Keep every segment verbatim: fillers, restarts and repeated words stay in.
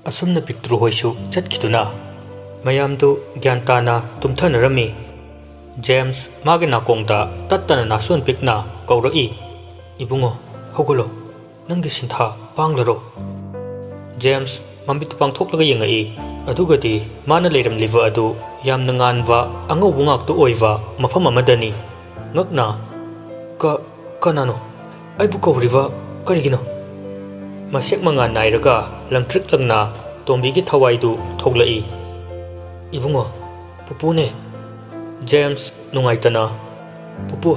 ꯑꯁꯨꯝꯅ ꯄꯤꯛꯇ꯭ꯔꯨ ꯍꯣꯏꯁꯨ ꯆꯠꯈꯤꯗꯨꯅ ꯃꯌꯥꯝꯗꯨ ꯒ꯭ꯌꯥꯟ ꯇꯥꯅ ꯇꯨꯝꯊꯅꯔꯝꯃꯤ꯫ ꯖꯦꯝꯁ ꯃꯥꯒꯤ ꯅꯥꯀꯣꯡꯗ ꯇꯠꯇꯅ ꯅꯥꯁꯣꯟ ꯄꯤꯛꯅ ꯀꯧꯔꯛꯏ, "ꯏꯕꯨꯡꯉꯣ, ꯍꯧꯒꯠꯂꯣ, ꯅꯪꯒꯤ ꯁꯤꯟꯊꯥ ꯄꯥꯡꯂꯔꯣ?" ꯖꯦꯝꯁ ꯃꯃꯤꯠꯇꯨ ꯄꯥꯡꯊꯣꯛꯂꯒ ꯌꯦꯡꯉꯛꯏ꯫ ꯑꯗꯨꯒꯗꯤ ꯃꯥꯅ ꯂꯩꯔꯝꯂꯤꯕ ꯑꯗꯨ ꯌꯥꯝꯅ ꯉꯥꯟꯕ ꯑꯉꯧꯕ ꯉꯥꯛꯇ ꯑꯣꯏꯕ ꯃꯐꯝ ꯑꯃꯗꯅꯤ꯫ ꯉꯛꯅ, "ꯀ-, ꯀꯅꯥꯅꯣ ꯑꯩꯕꯨ ꯀꯧꯔꯤꯕ? ꯀꯔꯤꯒꯤꯅꯣ?" ꯃꯁꯦꯛ ꯃꯉꯥꯜ ꯅꯥꯏꯔꯒ ꯂꯪꯇ꯭ꯔꯤꯛ ꯂꯪꯅ ꯇꯣꯝꯕꯤꯒꯤ ꯊꯋꯥꯏꯗꯨ ꯊꯣꯛꯂꯛꯏ꯫ "ꯏꯕꯨꯡꯉꯣ, ꯄꯨꯄꯨꯅꯦ꯫" ꯖꯦꯝꯁ ꯅꯨꯡꯉꯥꯏꯇꯅ, "ꯄꯨꯄꯨ,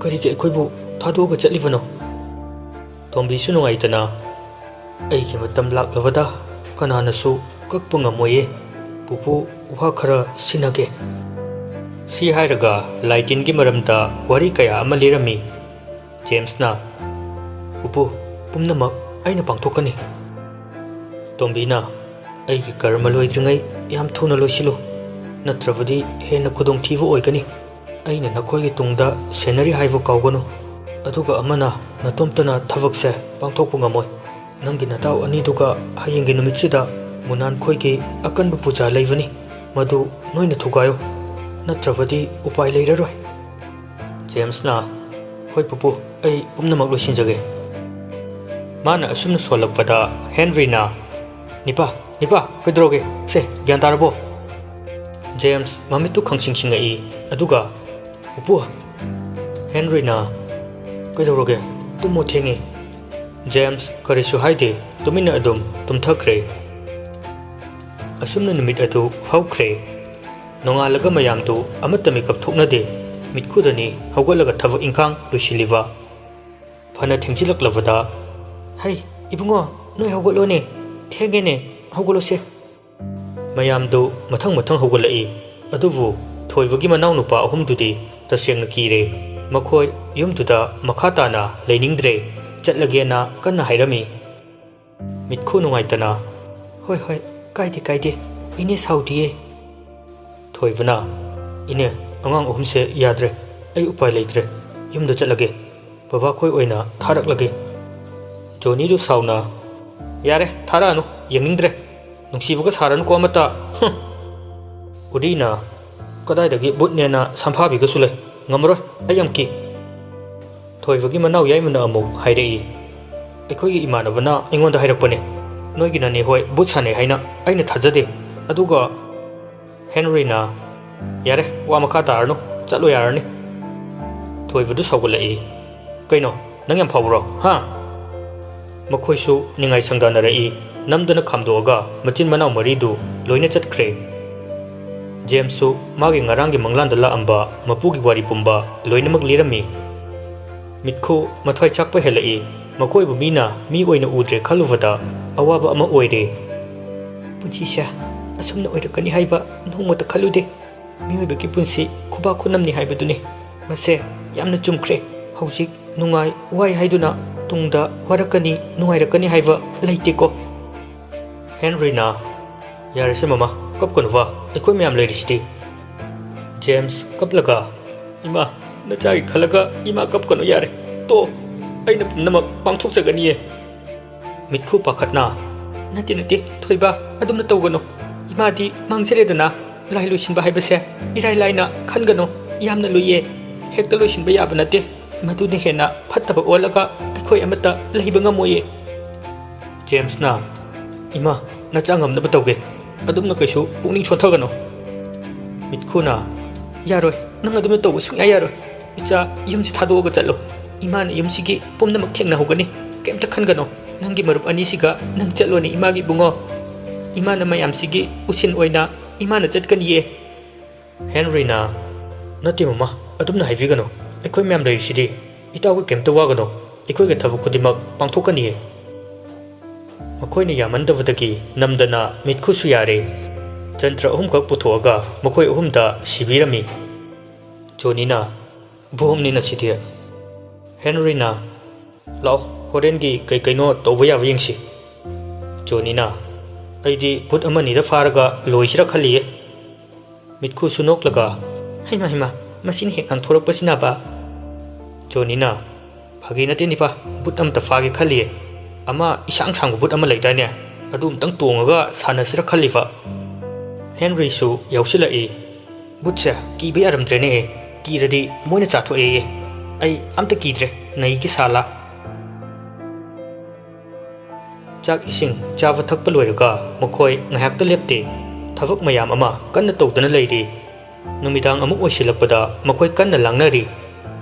ꯀꯔꯤꯒꯤ ꯑꯩꯈꯣꯏꯕꯨ ꯊꯥꯗꯣꯛꯑꯒ ꯆꯠꯂꯤꯕꯅꯣ?" ꯇꯣꯝꯕꯤꯁꯨ ꯅꯨꯡꯉꯥꯏꯇꯅ, "ꯑꯩꯒꯤ ꯃꯇꯝ ꯂꯥꯛꯂꯕꯗ ꯀꯅꯥꯅꯁꯨ ꯀꯛꯄ ꯉꯝꯃꯣꯏꯌꯦ꯫ ꯄꯨꯄꯨ, ꯋꯥ ꯈꯔ ꯁꯤꯟꯅꯒꯦ꯫" ꯁꯤ ꯍꯥꯏꯔꯒ ꯂꯥꯏ ꯇꯤꯟꯒꯤ ꯃꯔꯝꯗ ꯋꯥꯔꯤ ꯀꯌꯥ ꯑꯃ ꯂꯤꯔꯝꯃꯤ꯫ ꯖꯦꯝꯁꯅ, "ꯄꯨꯄꯨ, ꯄꯨꯝꯅꯃꯛ ꯑꯩꯅ ꯄꯥꯡꯊꯣꯛꯀꯅꯤ꯫" ꯇꯣꯝꯕꯤꯅ, "ꯑꯩꯒꯤ ꯀꯔꯃ ꯂꯣꯏꯗ꯭ꯔꯤꯉꯩ ꯌꯥꯝ ꯊꯨꯅ ꯂꯣꯏꯁꯤꯜꯂꯨ, ꯅꯠꯇ꯭ꯔꯕꯗꯤ ꯍꯦꯟꯅ ꯈꯨꯗꯣꯡꯊꯤꯕ ꯑꯣꯏꯒꯅꯤ꯫ ꯑꯩꯅ ꯅꯈꯣꯏꯒꯤ ꯇꯨꯡꯗ ꯁꯦꯟꯅꯔꯤ ꯍꯥꯏꯕ ꯀꯥꯎꯒꯅꯨ꯫ ꯑꯗꯨꯒ ꯑꯃꯅ, ꯅꯇꯣꯝꯇꯅ ꯊꯕꯛꯁꯦ ꯄꯥꯡꯊꯣꯛꯄ ꯉꯝꯃꯣꯏ꯫ ꯅꯪꯒꯤ ꯅꯇꯥꯎ ꯑꯅꯤꯗꯨꯒ ꯍꯌꯦꯡꯒꯤ ꯅꯨꯃꯤꯠꯁꯤꯗ ꯃꯨꯅꯥꯟꯈꯣꯏꯒꯤ ꯑꯀꯟꯕ ꯄꯨꯖꯥ ꯂꯩꯕꯅꯤ, ꯃꯗꯨ ꯅꯣꯏꯅ ꯊꯨꯒꯥꯏꯌꯨ, ꯅꯠꯇ꯭ꯔꯕꯗꯤ ꯎꯄꯥꯏ ꯂꯩꯔꯔꯣꯏ꯫" ꯖꯦꯝꯁꯅ, "ꯍꯣꯏ ꯄꯨꯄꯨ, ꯑꯩ ꯄꯨꯝꯅꯃꯛ ꯂꯣꯏꯁꯤꯟꯖꯒꯦ꯫" ꯃꯥꯅ ꯑꯁꯨꯝꯅ ꯁꯣꯜꯂꯛꯄꯗ ꯍꯦꯟꯔꯤꯅ, "ꯅꯤꯄꯥ, ꯅꯤꯄꯥ, ꯀꯩꯗꯧꯔꯒꯦ? ꯁꯦ, ꯒ꯭ꯌꯥꯟ ꯇꯥꯔꯕꯣ?" ꯖꯦꯝꯁ ꯃꯃꯤꯠꯇꯨ ꯈꯪꯁꯤꯡ ꯁꯤꯡꯉꯛꯏ, ꯑꯗꯨꯒ, "ꯄꯨꯄꯨ!" ꯍꯦꯟꯔꯤꯅ, "ꯀꯩꯗꯧꯔꯒꯦ? ꯇꯨꯝꯃꯣ, ꯊꯦꯡꯉꯦ꯫" ꯖꯦꯝꯁ ꯀꯔꯤꯁꯨ ꯍꯥꯏꯗꯦ, ꯇꯨꯃꯤꯟꯅ ꯑꯗꯨꯝ ꯇꯨꯝꯊꯈ꯭ꯔꯦ꯫ ꯑꯁꯨꯝꯅ ꯅꯨꯃꯤꯠ ꯑꯗꯨ ꯍꯧꯈ꯭ꯔꯦ꯫ ꯅꯣꯡꯉꯥꯜꯂꯒ ꯃꯌꯥꯝꯗꯨ ꯑꯃꯠꯇ ꯃꯤꯀꯞ ꯊꯣꯛꯅꯗꯦ꯫ ꯃꯤꯠꯈꯨꯗꯅꯤ ꯍꯧꯒꯠꯂꯒ ꯊꯕꯛ ꯏꯪꯈꯥꯡ ꯂꯣꯏꯁꯤꯜꯂꯤꯕ꯫ ꯐꯅ ꯊꯦꯡꯖꯤꯜꯂꯛꯂꯕꯗ, "ꯍꯩ, ꯏꯕꯨꯡꯉꯣ, ꯅꯣꯏ ꯍꯧꯒꯠꯂꯣꯅꯦ, ꯊꯦꯡꯉꯦꯅꯦ, ꯍꯧꯒꯠꯂꯣꯁꯦ꯫" ꯃꯌꯥꯝꯗꯨ ꯃꯊꯪ ꯃꯊꯪ ꯍꯧꯒꯠꯂꯛꯏ꯫ ꯑꯗꯨꯕꯨ ꯊꯣꯏꯕꯒꯤ ꯃꯅꯥꯎꯅꯨꯄꯥ ꯑꯍꯨꯝꯗꯨꯗꯤ ꯇꯁꯦꯡꯅ ꯀꯤꯔꯦ꯫ ꯃꯈꯣꯏ ꯌꯨꯝꯗꯨꯗ ꯃꯈꯥ ꯇꯥꯅ ꯂꯩꯅꯤꯡꯗ꯭ꯔꯦ, ꯆꯠꯂꯒꯦꯅ ꯀꯟꯅ ꯍꯥꯏꯔꯝꯃꯤ꯫ ꯃꯤꯠꯈꯨ ꯅꯨꯡꯉꯥꯏꯇꯅ, "ꯍꯣꯏ, ꯍꯣꯏ, ꯀꯥꯏꯗꯦ, ꯀꯥꯏꯗꯦ, ꯏꯅꯦ ꯁꯥꯎꯗꯤꯌꯦ꯫" ꯊꯣꯏꯕꯅ, "ꯏꯅꯦ, ꯑꯉꯥꯡ ꯑꯍꯨꯝꯁꯦ ꯌꯥꯗ꯭ꯔꯦ, ꯑꯩ ꯎꯄꯥꯏ ꯂꯩꯇ꯭ꯔꯦ, ꯌꯨꯝꯗ ꯆꯠꯂꯒꯦ, ꯕꯕꯥꯈꯣꯏ ꯑꯣꯏꯅ ꯊꯥꯔꯛꯂꯒꯦ꯫" ꯖꯣꯅꯤꯗꯨ ꯁꯥꯎꯅ, "ꯌꯥꯔꯦ, ꯊꯥꯔꯛꯑꯅꯨ, ꯌꯦꯡꯅꯤꯡꯗ꯭ꯔꯦ꯫ ꯅꯨꯡꯁꯤꯕꯒ ꯁꯥꯔꯅꯨꯀꯣ ꯑꯃꯠꯇ꯫ ꯍꯨꯝ꯫ ꯎꯔꯤꯅ, "ꯀꯗꯥꯏꯗꯒꯤ ꯕꯨꯠꯅꯦꯅ ꯁꯝꯐꯥꯕꯤꯒꯁꯨ ꯂꯩ꯫ ꯉꯝꯃꯔꯣꯏ, ꯑꯩ ꯌꯥꯝ ꯀꯤ꯫" ꯊꯣꯏꯕꯒꯤ ꯃꯅꯥꯎ ꯌꯥꯏꯃꯅ ꯑꯃꯨꯛ ꯍꯥꯏꯔꯛꯏ, "ꯑꯩꯈꯣꯏꯒꯤ ꯏꯃꯥꯟꯅꯕꯅ ꯑꯩꯉꯣꯟꯗ ꯍꯥꯏꯔꯛꯄꯅꯦ, ꯅꯣꯏꯒꯤ ꯅꯅꯦ ꯍꯣꯏ ꯕꯨꯠ ꯁꯥꯟꯅꯩ ꯍꯥꯏꯅ꯫ ꯑꯩꯅ ꯊꯥꯖꯗꯦ꯫ ꯑꯗꯨꯒ..." ꯍꯦꯟꯔꯤꯅ, "ꯌꯥꯔꯦ, ꯋꯥ ꯃꯈꯥ ꯇꯥꯔꯅꯨ, ꯆꯠꯂꯣ ꯌꯥꯔꯅꯤ꯫" ꯊꯣꯏꯕꯗꯨ ꯁꯥꯎꯒꯠꯂꯛꯏ, "ꯀꯩꯅꯣ, ꯅꯪ ꯌꯥꯝ ꯐꯥꯎꯕ꯭ꯔꯣ, ꯍꯥ?" ꯃꯈꯣꯏꯁꯨ ꯅꯤꯡꯉꯥꯏ ꯁꯪꯗꯥꯅꯔꯛꯏ꯫ ꯅꯝꯗꯅ ꯈꯥꯝꯗꯣꯛꯑꯒ ꯃꯆꯤꯟ ꯃꯅꯥꯎ ꯃꯔꯤꯗꯨ ꯂꯣꯏꯅ ꯆꯠꯈ꯭ꯔꯦ꯫ ꯖꯦꯝꯁꯁꯨ ꯃꯥꯒꯤ ꯉꯔꯥꯡꯒꯤ ꯃꯪꯂꯥꯟꯗ ꯂꯥꯛꯑꯝꯕ ꯃꯄꯨꯒꯤ ꯋꯥꯔꯤ ꯄꯨꯝꯕ ꯂꯣꯏꯅꯃꯛ ꯂꯤꯔꯝꯃꯤ꯫ ꯃꯤꯠꯈꯨ ꯃꯊ꯭ꯋꯥꯏ ꯆꯥꯛꯄ ꯍꯦꯜꯂꯛꯏ꯫ ꯃꯈꯣꯏꯕꯨ ꯃꯤꯅ ꯃꯤ ꯑꯣꯏꯅ ꯎꯗ꯭ꯔꯦ ꯈꯜꯂꯨꯕꯗ ꯑꯋꯥꯕ ꯑꯃ ꯑꯣꯏꯔꯦ꯫ ꯄꯨꯟꯁꯤꯁꯦ ꯑꯁꯨꯝꯅ ꯑꯣꯏꯔꯛꯀꯅꯤ ꯍꯥꯏꯕ ꯅꯣꯡꯃꯇ ꯈꯜꯂꯨꯗꯦ꯫ ꯃꯤꯑꯣꯏꯕꯒꯤ ꯄꯨꯟꯁꯤ ꯈꯨꯕꯥꯛ ꯈꯨꯅꯝꯅꯤ ꯍꯥꯏꯕꯗꯨꯅꯤ꯫ ꯃꯁꯦ ꯌꯥꯝꯅ ꯆꯨꯝꯈ꯭ꯔꯦ꯫ ꯍꯧꯖꯤꯛ ꯅꯨꯡꯉꯥꯏ ꯋꯥꯏ ꯍꯥꯏꯗꯨꯅ ꯇꯨꯡꯗ ꯋꯥꯔꯛꯀꯅꯤ, ꯅꯨꯡꯉꯥꯏꯔꯛꯀꯅꯤ ꯍꯥꯏꯕ ꯂꯩꯇꯦꯀꯣ꯫ ꯍꯦꯟꯔꯤꯅ, "ꯌꯥꯔꯦꯁꯦ ꯃꯃꯥ, ꯀꯞꯀꯅꯨꯕ, ꯑꯩꯈꯣꯏ ꯃꯌꯥꯝ ꯂꯩꯔꯤꯁꯤꯗꯤ꯫" ꯖꯦꯝꯁ ꯀꯞꯂꯒ, "ꯏꯃꯥ, ꯅꯆꯥꯒꯤ ꯈꯜꯂꯒ ꯏꯃꯥ ꯀꯞꯀꯅꯨ, ꯌꯥꯔꯦ, ꯇꯣꯛꯑꯣ, ꯑꯩꯅ ꯄꯨꯝꯅꯃꯛ ꯄꯥꯡꯊꯣꯛꯆꯒꯅꯤꯌꯦ꯫" ꯃꯤꯠꯈꯨ ꯄꯥꯈꯠꯅ, "ꯅꯠꯇꯦ, ꯅꯠꯇꯦ, ꯊꯣꯏꯕ, ꯑꯗꯨꯝꯅ ꯇꯧꯒꯅꯨ꯫ ꯏꯃꯥꯗꯤ ꯃꯥꯡꯖꯔꯦꯗꯅ꯫ ꯂꯥꯏ ꯂꯣꯏꯁꯤꯟꯕ ꯍꯥꯏꯕꯁꯦ ꯏꯔꯥꯏ ꯂꯥꯏꯅ ꯈꯟꯒꯅꯨ꯫ ꯌꯥꯝꯅ ꯂꯨꯏꯌꯦ꯫ ꯍꯦꯛꯇ ꯂꯣꯏꯁꯤꯟꯕ ꯌꯥꯕ ꯅꯠꯇꯦ꯫ ꯃꯗꯨꯅ ꯍꯦꯟꯅ ꯐꯠꯇꯕ ꯑꯣꯜꯂꯒ ꯑꯩꯈꯣꯏ ꯑꯃꯠꯇ ꯂꯩꯕ ꯉꯝꯃꯣꯏꯌꯦ꯫" ꯖꯦꯝꯁꯅ, "ꯏꯃꯥ, ꯅꯆꯥ ꯉꯝꯅꯕ ꯇꯧꯒꯦ꯫ ꯑꯗꯨꯝꯅ ꯀꯩꯁꯨ ꯄꯨꯛꯅꯤꯡ ꯁꯣꯟꯊꯒꯅꯨ꯫" ꯃꯤꯠꯈꯨꯅ, "ꯌꯥꯔꯣꯏ, ꯅꯪ ꯑꯗꯨꯝꯅ ꯇꯧꯕ ꯁꯨꯡꯌꯥ ꯌꯥꯔꯣꯏ꯫ ꯏꯆꯥ, ꯌꯨꯝꯁꯤ ꯊꯥꯗꯣꯛꯑꯒ ꯆꯠꯂꯣ꯫ ꯏꯃꯥꯅ ꯌꯨꯝꯁꯤꯒꯤ ꯄꯨꯝꯅꯃꯛ ꯊꯦꯡꯅꯍꯧꯒꯅꯤ꯫ ꯀꯩꯝꯇ ꯈꯟꯒꯅꯨ꯫ ꯅꯪꯒꯤ ꯃꯔꯨꯞ ꯑꯅꯤꯁꯤꯒ ꯅꯪ ꯆꯠꯂꯣꯅꯦ, ꯏꯃꯥꯒꯤ ꯏꯕꯨꯡꯉꯣ꯫ ꯏꯃꯥꯅ ꯃꯌꯥꯝꯁꯤꯒꯤ ꯎꯁꯤꯟ ꯑꯣꯏꯅ ꯏꯃꯥꯅ ꯆꯠꯀꯅꯤꯌꯦ꯫" ꯍꯦꯟꯔꯤꯅ, "ꯅꯠꯇꯦ ꯃꯃꯥ, ꯑꯗꯨꯝꯅ ꯍꯥꯏꯕꯤꯒꯅꯨ꯫ ꯑꯩꯈꯣꯏ ꯃꯌꯥꯝ ꯂꯩꯔꯤꯁꯤꯗꯤ꯫ ꯏꯇꯥꯎꯒꯤ ꯀꯩꯝꯇ ꯋꯥꯒꯅꯨ꯫ ꯑꯩꯈꯣꯏꯒꯤ ꯊꯕꯛ ꯈꯨꯗꯤꯡꯃꯛ ꯄꯥꯡꯊꯣꯛꯀꯅꯤꯌꯦ꯫" ꯃꯈꯣꯏꯅ ꯌꯥꯃꯟꯗꯕꯗꯒꯤ ꯅꯝꯗꯅ ꯃꯤꯠꯈꯨꯁꯨ ꯌꯥꯔꯦ꯫ ꯖꯟꯇ꯭ꯔ ꯑꯍꯨꯝꯈꯛ ꯄꯨꯊꯣꯛꯑꯒ ꯃꯈꯣꯏ ꯑꯍꯨꯝꯗ ꯁꯤꯕꯤꯔꯝꯃꯤ꯫ ꯖꯣꯅꯤꯅ, "ꯕꯣꯝꯅꯤꯅ ꯁꯤꯗꯤ꯫" ꯍꯦꯟꯔꯤꯅ, "ꯂꯥꯛꯑꯣ, ꯍꯣꯔꯦꯟꯒꯤ ꯀꯩ ꯀꯩꯅꯣ ꯇꯧꯕ ꯌꯥꯕ ꯌꯦꯡꯁꯤ꯫" ꯖꯣꯅꯤꯅ, "ꯑꯩꯗꯤ ꯕꯨꯠ ꯑꯃꯅꯤꯗ ꯐꯥꯔꯒ ꯂꯣꯏꯁꯤꯔ ꯈꯜꯂꯤꯌꯦ꯫" ꯃꯤꯠꯈꯨꯁꯨ ꯅꯣꯛꯂꯒ, "ꯍꯩꯃꯥ, ꯍꯩꯃꯥ, ꯃꯁꯤꯅ ꯍꯦꯛ ꯉꯥꯡꯊꯣꯔꯛꯄꯁꯤꯅꯕ꯫" ꯖꯣꯅꯤꯅ, "ꯐꯥꯒꯤ ꯅꯠꯇꯦ ꯅꯤꯄꯥ, ꯕꯨꯠ ꯑꯃꯇ ꯐꯥꯒꯦ ꯈꯜꯂꯤꯌꯦ꯫ ꯑꯃ ꯏꯁꯥꯡ ꯁꯥꯡꯕ ꯕꯨꯠ ꯑꯃ ꯂꯩꯗꯥꯏꯅꯦ? ꯑꯗꯨ ꯑꯝꯇꯪ ꯇꯣꯡꯉꯒ ꯁꯥꯟꯅꯁꯤꯔ ꯈꯜꯂꯤꯕ꯫ ꯍꯦꯟꯔꯤꯁꯨ ꯌꯥꯎꯁꯤꯜꯂꯛꯏ꯫ "ꯕꯨꯠꯁꯦ ꯀꯤꯕ ꯌꯥꯔꯝꯗ꯭ꯔꯦꯅꯦ꯫ ꯀꯤꯔꯗꯤ ꯃꯣꯏꯅ ꯆꯥꯊꯣꯛꯑꯦꯌꯦ꯫ ꯑꯩ ꯑꯝꯇ ꯀꯤꯗ꯭ꯔꯦ, ꯅꯩꯒꯦ ꯁꯥꯂꯥ"꯫ ꯆꯥꯛ ꯏꯁꯤꯡ ꯆꯥꯕ ꯊꯛꯄ ꯂꯣꯏꯔꯒ ꯃꯈꯣꯏ ꯉꯥꯏꯍꯥꯛꯇ ꯂꯦꯞꯇꯦ꯫ ꯊꯕꯛ ꯃꯌꯥꯝ ꯑꯃ ꯀꯟꯅ ꯇꯧꯗꯨꯅ ꯂꯩꯔꯤ꯫ ꯅꯨꯃꯤꯗꯥꯡ ꯑꯃꯨꯛ ꯑꯣꯏꯁꯤꯜꯂꯛꯄꯗ ꯃꯈꯣꯏ ꯀꯟꯅ ꯂꯥꯡꯅꯔꯤ꯫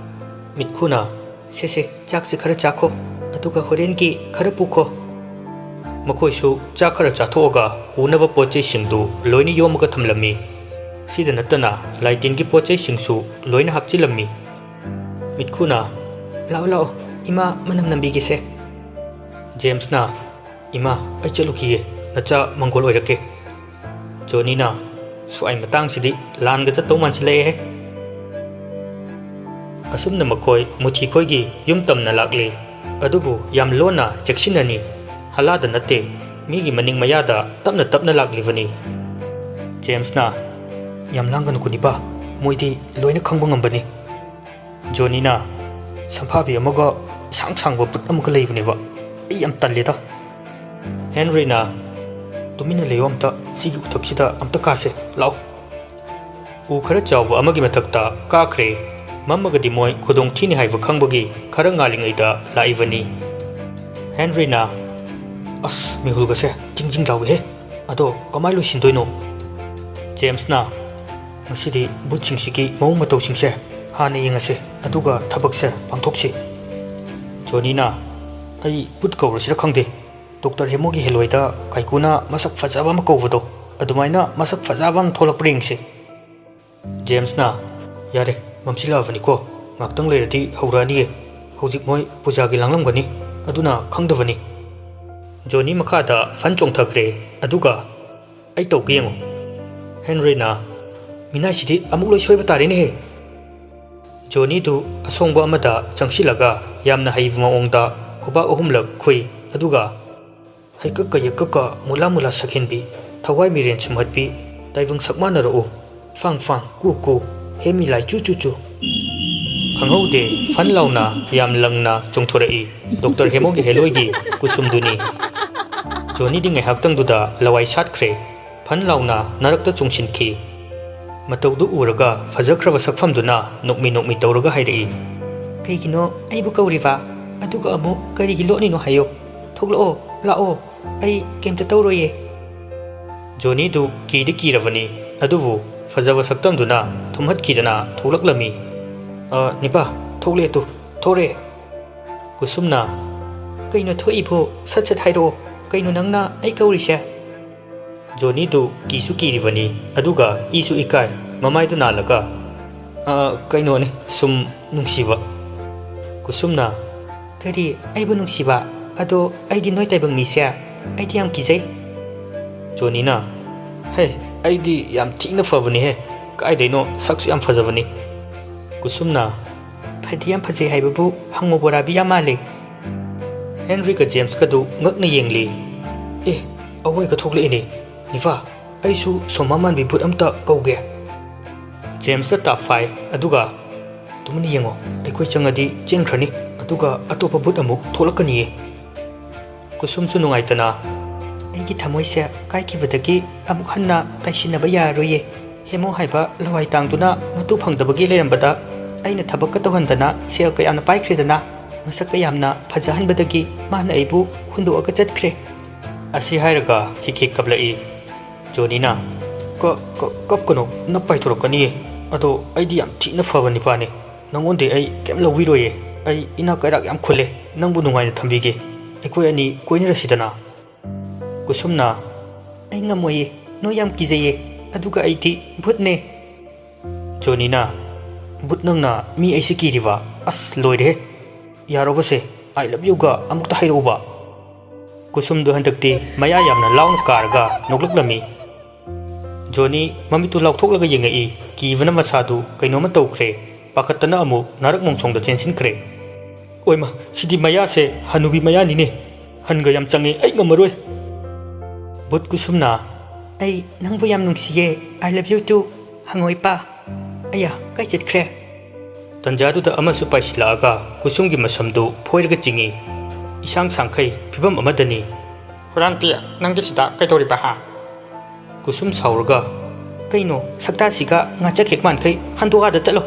ꯃꯤꯠꯈꯨꯅ, "ꯁꯦ ꯁꯦ, ꯆꯥꯛꯁꯤ ꯈꯔ ꯆꯥꯈꯣ, ꯑꯗꯨꯒ ꯍꯣꯔꯦꯟꯒꯤ ꯈꯔ ꯄꯨꯈꯣ"꯫ ꯃꯈꯣꯏꯁꯨ ꯆꯥꯛ ꯈꯔ ꯆꯥꯊꯣꯛꯑꯒ ꯄꯨꯅꯕ ꯄꯣꯠ ꯆꯩꯁꯤꯡꯗꯨ ꯂꯣꯏꯅ ꯌꯣꯝꯃꯒ ꯊꯝꯂꯝꯃꯤ꯫ ꯁꯤꯗ ꯅꯠꯇꯅ ꯂꯥꯏꯇꯤꯟꯒꯤ ꯄꯣꯠ ꯆꯩꯁꯤꯡꯁꯨ ꯂꯣꯏꯅ ꯍꯥꯞꯆꯤꯜꯂꯝꯃꯤ꯫ ꯃꯤꯠꯈꯨꯅ, "ꯂꯥꯛꯑꯣ ꯂꯥꯛꯑꯣ, ꯏꯃꯥ ꯃꯅꯝ ꯅꯝꯕꯤꯒꯦꯁꯦ"꯫ ꯖꯦꯝꯁꯅ, "ꯏꯃꯥ, ꯑꯩ ꯆꯠꯂꯨꯈꯤꯒꯦ, ꯅꯆꯥ ꯃꯪꯒꯣꯜ ꯑꯣꯏꯔꯛꯀꯦ"꯫ ꯖꯣꯅꯤꯅ, "ꯁ꯭ꯋꯥꯏ ꯃꯇꯥꯡꯁꯤꯗꯤ ꯂꯥꯟꯒ ꯆꯠꯇꯧ ꯃꯥꯟꯁꯤꯜꯂꯛꯑꯦꯍꯦ"꯫ ꯑꯁꯨꯝꯅ ꯃꯈꯣꯏ ꯃꯨꯊꯤꯈꯣꯏꯒꯤ ꯌꯨꯝ ꯇꯝꯅ ꯂꯥꯛꯂꯤ꯫ ꯑꯗꯨꯕꯨ ꯌꯥꯝ ꯂꯣꯟꯅ ꯆꯦꯛꯁꯤꯟꯅꯅꯤ꯫ ꯍꯂꯥꯗ ꯅꯠꯇꯦ, ꯃꯤꯒꯤ ꯃꯅꯤꯡ ꯃꯌꯥꯗ ꯇꯞꯅ ꯇꯞꯅ ꯂꯥꯛꯂꯤꯕꯅꯤ꯫ ꯖꯦꯝꯁꯅ, "ꯌꯥꯝ ꯂꯥꯡꯒꯅꯨ ꯀꯨꯅꯤꯄꯥ, ꯃꯣꯏꯗꯤ ꯂꯣꯏꯅ ꯈꯪꯕ ꯉꯝꯕꯅꯤ"꯫ ꯖꯣꯅꯤꯅ, "ꯁꯝꯐꯥꯕꯤ ꯑꯃꯒ ꯏꯁꯥꯡ ꯁꯥꯡꯕ ꯕꯨꯠ ꯑꯃꯒ ꯂꯩꯕꯅꯦꯕ, ꯑꯩ ꯌꯥꯝ ꯇꯜꯂꯦꯗ"꯫ ꯍꯦꯟꯔꯤꯅ, "ꯇꯨꯃꯤꯟꯅ ꯂꯩꯌꯣ ꯑꯝꯇ, ꯁꯤꯒꯤ ꯎꯊꯛꯁꯤꯗ ꯑꯝꯇ ꯀꯥꯁꯦ, ꯂꯥꯛꯑꯣ"꯫ ꯎ ꯈꯔ ꯆꯥꯎꯕ ꯑꯃꯒꯤ ꯃꯊꯛꯇ ꯀꯥꯈ꯭ꯔꯦ꯫ ꯃꯝꯃꯒꯗꯤ ꯃꯣꯏ ꯈꯨꯗꯣꯡ ꯊꯤꯅꯤ ꯍꯥꯏꯕ ꯈꯪꯕꯒꯤ ꯈꯔ ꯉꯥꯜꯂꯤꯉꯩꯗ ꯂꯥꯛꯏꯕꯅꯤ꯫ ꯍꯦꯟꯔꯤꯅ, "ꯑꯁ, ꯃꯤꯍꯨꯜꯒꯁꯦ ꯖꯤꯡ ꯖꯤꯡ ꯂꯥꯎꯏꯍꯦ꯫ ꯑꯗꯣ ꯀꯃꯥꯏ ꯂꯣꯏꯁꯤꯟꯗꯣꯏꯅꯣ?" ꯖꯦꯝꯁꯅ, "ꯉꯁꯤꯗꯤ ꯕꯨꯠꯁꯤꯡꯁꯤꯒꯤ ꯃꯑꯣꯡ ꯃꯇꯧꯁꯤꯡꯁꯦ ꯍꯥꯟꯅ ꯌꯦꯡꯉꯁꯦ, ꯑꯗꯨꯒ ꯊꯕꯛꯁꯦ ꯄꯥꯡꯊꯣꯛꯁꯤ"꯫ ꯖꯣꯅꯤꯅ, "ꯑꯩ ꯕꯨꯠ ꯀꯧꯔꯁꯤꯔ ꯈꯪꯗꯦ꯫ ꯗꯣꯛꯇꯔ ꯍꯦꯃꯣꯒꯤ ꯍꯦꯂꯣꯏꯗ ꯀꯥꯏꯀꯨꯅ ꯃꯁꯛ ꯐꯖꯕ ꯑꯃ ꯀꯧꯕꯗꯣ, ꯑꯗꯨꯃꯥꯏꯅ ꯃꯁꯛ ꯐꯖꯕ ꯑꯃ ꯊꯣꯛꯂꯛꯄ꯭ꯔꯥ ꯌꯦꯡꯁꯤ"꯫ ꯖꯦꯝꯁꯅ, "ꯌꯥꯔꯦ, ꯃꯝꯁꯤꯜꯂꯛꯑꯕꯅꯤꯀꯣ, ꯉꯥꯛꯇꯪ ꯂꯩꯔꯗꯤ ꯍꯧꯔꯛꯑꯅꯤꯌꯦ꯫ ꯍꯧꯖꯤꯛ ꯃꯣꯏ ꯄꯨꯖꯥꯒꯤ ꯂꯥꯡꯂꯝꯒꯅꯤ, ꯑꯗꯨꯅ ꯈꯪꯗꯕꯅꯤ"꯫ ꯖꯣꯅꯤ ꯃꯈꯥꯗ ꯐꯟ ꯆꯣꯡꯊꯈ꯭ꯔꯦ, ꯑꯗꯨꯒ, "ꯑꯩ ꯇꯧꯒꯦ ꯌꯦꯡꯉꯨ"꯫ ꯍꯦꯟꯔꯤꯅ, "ꯃꯤꯅꯥꯏꯁꯤꯗꯤ ꯑꯃꯨꯛ ꯂꯣꯏ ꯁꯣꯏꯕ ꯇꯥꯔꯦꯅꯦꯍꯦ"꯫ ꯖꯣꯅꯤꯗꯨ ꯑꯁꯣꯡꯕ ꯑꯃꯗ ꯆꯪꯁꯤꯜꯂꯒ ꯌꯥꯝꯅ ꯍꯩꯕ ꯃꯑꯣꯡꯗ ꯈꯨꯕꯥꯛ ꯑꯍꯨꯝꯂꯛ ꯈꯨꯏ, ꯑꯗꯨꯒ, "ꯍꯩꯀꯛꯀ ꯌꯩꯀꯛꯀ ꯃꯨꯂꯥ ꯃꯨꯂꯥ ꯁꯛꯍꯦꯟꯕꯤ, ꯊꯋꯥꯏ ꯃꯤꯔꯦꯟ ꯁꯨꯝꯍꯠꯄꯤ, ꯇꯥꯏꯕꯪ ꯁꯛ ꯃꯥꯟꯅꯔꯛꯎ, ꯐꯥꯡ ꯐꯥꯡ, ꯀꯨ ꯀꯨ, ꯍꯦ ꯃꯤꯂꯥꯏ ꯆꯨ ꯆꯨ ꯆꯨ"꯫ ꯈꯪꯍꯧꯗꯦ, ꯐꯟ ꯂꯥꯎꯅ ꯌꯥꯝ ꯂꯪꯅ ꯆꯣꯡꯊꯣꯔꯛꯏ꯫ ꯗꯣꯛꯇꯔ ꯍꯦꯃꯣꯒꯤ ꯍꯦꯂꯣꯏꯒꯤ ꯀꯨꯁꯨꯝꯗꯨꯅꯤ꯫ ꯖꯣꯅꯤꯗꯤ ꯉꯥꯏꯍꯥꯛꯇꯪꯗꯨꯗ ꯂꯋꯥꯏ ꯁꯥꯠꯈ꯭ꯔꯦ꯫ ꯐꯟ ꯂꯥꯎꯅ ꯅꯥꯔꯛꯇ ꯆꯣꯡꯁꯤꯟꯈꯤ꯫ ꯃꯇꯧꯗꯨ ꯎꯔꯒ ꯐꯖꯈ꯭ꯔꯕ ꯁꯛꯐꯝꯗꯨꯅ ꯅꯣꯛꯃꯤ ꯅꯣꯛꯃꯤ ꯇꯧꯔꯒ ꯍꯥꯏꯔꯛꯏ, "ꯀꯩꯒꯤꯅꯣ ꯑꯩꯕꯨ ꯀꯧꯔꯤꯕ? ꯑꯗꯨꯒ ꯑꯃꯨꯛ ꯀꯔꯤꯒꯤ ꯂꯣꯠꯂꯤꯅꯣ ꯍꯥꯏꯌꯣ꯫ ꯊꯣꯛꯂꯛꯑꯣ, ꯂꯥꯛꯑꯣ, ꯑꯩ ꯀꯩꯝꯇ ꯇꯧꯔꯣꯏꯌꯦ꯫" ꯖꯣꯅꯤꯗꯨ ꯀꯤꯗꯤ ꯀꯤꯔꯕꯅꯤ, ꯑꯗꯨꯕꯨ ꯐꯖꯕ ꯁꯛꯇꯝꯗꯨꯅ ꯊꯨꯝꯍꯠꯈꯤꯗꯅ ꯊꯣꯛꯂꯛꯂꯝꯃꯤ꯫ "ꯑ, ꯅꯤꯄꯥ, ꯊꯣꯛꯂꯛꯑꯦ ꯇꯨ, ꯊꯣꯛꯂꯛꯑꯦ꯫" ꯀꯨꯁꯨꯝꯅ, "ꯀꯩꯅꯣ ꯊꯣꯛꯏꯕꯣ? ꯁꯠ ꯁꯠ ꯍꯥꯏꯔꯛꯑꯣ꯫ ꯀꯩꯅꯣ ꯅꯪꯅ ꯑꯩ ꯀꯧꯔꯤꯁꯦ?" ꯖꯣꯅꯤꯗꯨ ꯀꯤꯁꯨ ꯀꯤꯔꯤꯕꯅꯤ, ꯑꯗꯨꯒ ꯏꯁꯨ ꯏꯀꯥꯏ꯫ ꯃꯃꯥꯏꯗꯨ ꯅꯥꯜꯂꯒ, "ꯑ, ꯀꯩꯅꯣꯅꯦ, ꯁꯨꯝ ꯅꯨꯡꯁꯤꯕ꯫" ꯀꯨꯁꯨꯝꯅ, "ꯀꯔꯤ, ꯑꯩꯕꯨ ꯅꯨꯡꯁꯤꯕ? ꯑꯗꯣ ꯑꯩꯗꯤ ꯅꯣꯏ ꯇꯥꯏꯕꯪ ꯃꯤꯁꯦ ꯑꯩꯗꯤ ꯌꯥꯝ ꯀꯤꯖꯩ꯫" ꯖꯣꯅꯤꯅ, "ꯍꯦ, ꯑꯩꯗꯤ ꯌꯥꯝ ꯊꯤꯅ ꯐꯕꯅꯤꯍꯦ꯫ ꯀꯥꯏꯗꯩꯅꯣ, ꯁꯛꯁꯨ ꯌꯥꯝ ꯐꯖꯕꯅꯤ꯫" ꯀꯨꯁꯨꯝꯅ, "ꯐꯗꯤ ꯌꯥꯝ ꯐꯖꯩ ꯍꯥꯏꯕꯕꯨ ꯍꯪꯉꯨ ꯕꯣꯔꯥꯕꯤ ꯌꯥꯝ ꯃꯥꯜꯂꯦ꯫" ꯍꯦꯟꯔꯤꯒ ꯖꯦꯝꯁꯀꯗꯨ ꯉꯛꯅ ꯌꯦꯡꯂꯤ꯫ "ꯑꯦ, ꯑꯋꯣꯏꯒ ꯊꯣꯛꯂꯛꯏꯅꯦ꯫ ꯅꯤꯄꯥ, ꯑꯩꯁꯨ ꯁꯣꯃꯥ ꯃꯥꯟꯕꯤ ꯚꯨꯠ ꯑꯝꯇ ꯀꯧꯒꯦ꯫" ꯖꯦꯝꯁꯇ ꯇꯥꯞ ꯐꯥꯏ, ꯑꯗꯨꯒ, "ꯇꯨꯃꯤꯟꯅ ꯌꯦꯡꯉꯣ, ꯑꯩꯈꯣꯏ ꯆꯪꯉꯗꯤ ꯆꯦꯟꯈ꯭ꯔꯅꯤ, ꯑꯗꯨꯒ ꯑꯇꯣꯞꯄ ꯚꯨꯠ ꯑꯃꯨꯛ ꯊꯣꯛꯂꯛꯀꯅꯤꯌꯦ꯫" ꯀꯨꯁꯨꯝꯁꯨ ꯅꯨꯡꯉꯥꯏꯇꯅ, "ꯑꯩꯒꯤ ꯊꯃꯣꯏꯁꯦ ꯀꯥꯏꯈꯤꯕꯗꯒꯤ ꯑꯃꯨꯛ ꯍꯟꯅ ꯇꯥꯏꯁꯤꯟꯅꯕ ꯌꯥꯔꯔꯣꯏꯌꯦ꯫ ꯍꯦꯃꯣ ꯍꯥꯏꯕ ꯂꯋꯥꯏ ꯇꯥꯡꯗꯨꯅ ꯃꯇꯨ ꯐꯪꯗꯕꯒꯤ ꯂꯩꯔꯝꯕꯗ ꯑꯩꯅ ꯊꯕꯛꯀ ꯇꯧꯍꯟꯗꯅ ꯁꯦꯜ ꯀꯌꯥꯝꯅ ꯄꯥꯏꯈ꯭ꯔꯦꯗꯅ, ꯃꯁꯛ ꯀꯌꯥꯝꯅ ꯐꯖꯍꯟꯕꯗꯒꯤ ꯃꯥꯅ ꯑꯩꯕꯨ ꯍꯨꯟꯗꯣꯛꯑꯒ ꯆꯠꯈ꯭ꯔꯦ꯫" ꯑꯁꯤ ꯍꯥꯏꯔꯒ ꯍꯤꯛ ꯍꯤꯛ ꯀꯞꯂꯛꯏ꯫ ꯖꯣꯅꯤꯅ, "ꯀ-, ꯀ-, ꯀꯞꯀꯅꯨ, ꯅꯞ ꯄꯥꯏꯊꯣꯔꯛꯀꯅꯤꯌꯦ꯫ ꯑꯗꯣ ꯑꯩꯗꯤ ꯌꯥꯝ ꯊꯤꯅ ꯐꯕ ꯅꯤꯄꯥꯅꯦ꯫ ꯅꯉꯣꯟꯗꯩ ꯑꯩ ꯀꯩꯝ ꯂꯧꯕꯤꯔꯣꯏꯌꯦ꯫ ꯑꯩ ꯏꯅꯥꯛ ꯀꯩꯔꯥꯛ ꯌꯥꯝ ꯈꯨꯜꯂꯦ꯫ ꯅꯪꯕꯨ ꯅꯨꯡꯉꯥꯏꯅ ꯊꯝꯕꯤꯒꯦ꯫ ꯑꯩꯈꯣꯏ ꯑꯅꯤ ꯀꯣꯏꯅꯔꯁꯤꯗꯅ꯫" ꯀꯨꯁꯨꯝꯅ, "ꯑꯩ ꯉꯝꯃꯣꯏꯌꯦ, ꯅꯣꯏ ꯌꯥꯝ ꯀꯤꯖꯩꯌꯦ, ꯑꯗꯨꯒ ꯑꯩꯗꯤ ꯚꯨꯠꯅꯦ꯫" ꯖꯣꯅꯤꯅ, "ꯚꯨꯠ ꯅꯪꯅ ꯃꯤ ꯑꯩꯁꯦ ꯀꯤꯔꯤꯕ? ꯑꯁ, ꯂꯣꯏꯔꯦꯍꯦ꯫ ꯌꯥꯔꯣꯕꯁꯦ, I love youꯒ ꯑꯃꯨꯛꯇ ꯍꯥꯏꯔꯛꯎꯕ꯫" ꯀꯨꯁꯨꯝꯗꯣ ꯍꯟꯗꯛꯇꯤ ꯃꯌꯥ ꯌꯥꯝꯅ ꯂꯥꯎꯅ ꯀꯥꯔꯒ ꯅꯣꯛꯂꯛꯂꯝꯃꯤ꯫ ꯖꯣꯅꯤ ꯃꯃꯤꯠꯇꯨ ꯂꯥꯎꯊꯣꯛꯂꯒ ꯌꯦꯡꯉꯛꯏ꯫ ꯀꯤꯕꯅ ꯃꯁꯥꯗꯨ ꯀꯩꯅꯣꯝꯃ ꯇꯧꯈ꯭ꯔꯦ꯫ ꯄꯥꯈꯠꯇꯅ ꯑꯃꯨꯛ ꯅꯥꯔꯛ ꯃꯣꯡꯁꯣꯡꯗ ꯆꯦꯟꯁꯤꯟꯈ꯭ꯔꯦ꯫ "ꯑꯣꯏꯃ, ꯁꯤꯗꯤ ꯃꯌꯥꯁꯦ ꯍꯅꯨꯕꯤ ꯃꯌꯥꯅꯤꯅꯦ꯫ ꯍꯟꯒ ꯌꯥꯝ ꯆꯪꯉꯦ, ꯑꯩ ꯉꯝꯃꯔꯣꯏ꯫" ꯚꯨꯠ ꯀꯨꯁꯨꯝꯅ, "ꯑꯩ ꯅꯪꯕꯨ ꯌꯥꯝ ꯅꯨꯡꯁꯤꯌꯦ, I love you too꯫ ꯍꯪꯉꯣ ꯏꯄꯥ꯫" ꯑꯌꯥ, ꯀꯥꯏ ꯆꯠꯈ꯭ꯔꯦ? ꯇꯟꯖꯥꯗꯨꯗ ꯑꯃꯁꯨ ꯄꯥꯏꯁꯤꯜꯂꯛꯑꯒ ꯀꯨꯁꯨꯝꯒꯤ ꯃꯁꯝꯗꯨ ꯐꯣꯏꯔꯒ ꯆꯤꯡꯏ꯫ ꯏꯁꯥꯡ ꯁꯥꯡꯈꯩ, ꯐꯤꯕꯝ ꯑꯃꯗꯅꯤ꯫ "ꯍꯨꯔꯥꯟꯕꯤ, ꯅꯪꯗꯤ ꯁꯤꯗ ꯀꯩꯗꯧꯔꯤꯕ, ꯍꯥ?" ꯀꯨꯁꯨꯝ ꯁꯥꯎꯔꯒ, "ꯀꯩꯅꯣ, ꯁꯛꯇꯥꯁꯤꯒ ꯉꯥꯆꯛ ꯍꯦꯛ ꯃꯥꯟꯈꯩ, ꯍꯟꯗꯣꯛ ꯑꯥꯗ ꯆꯠꯂꯣ!"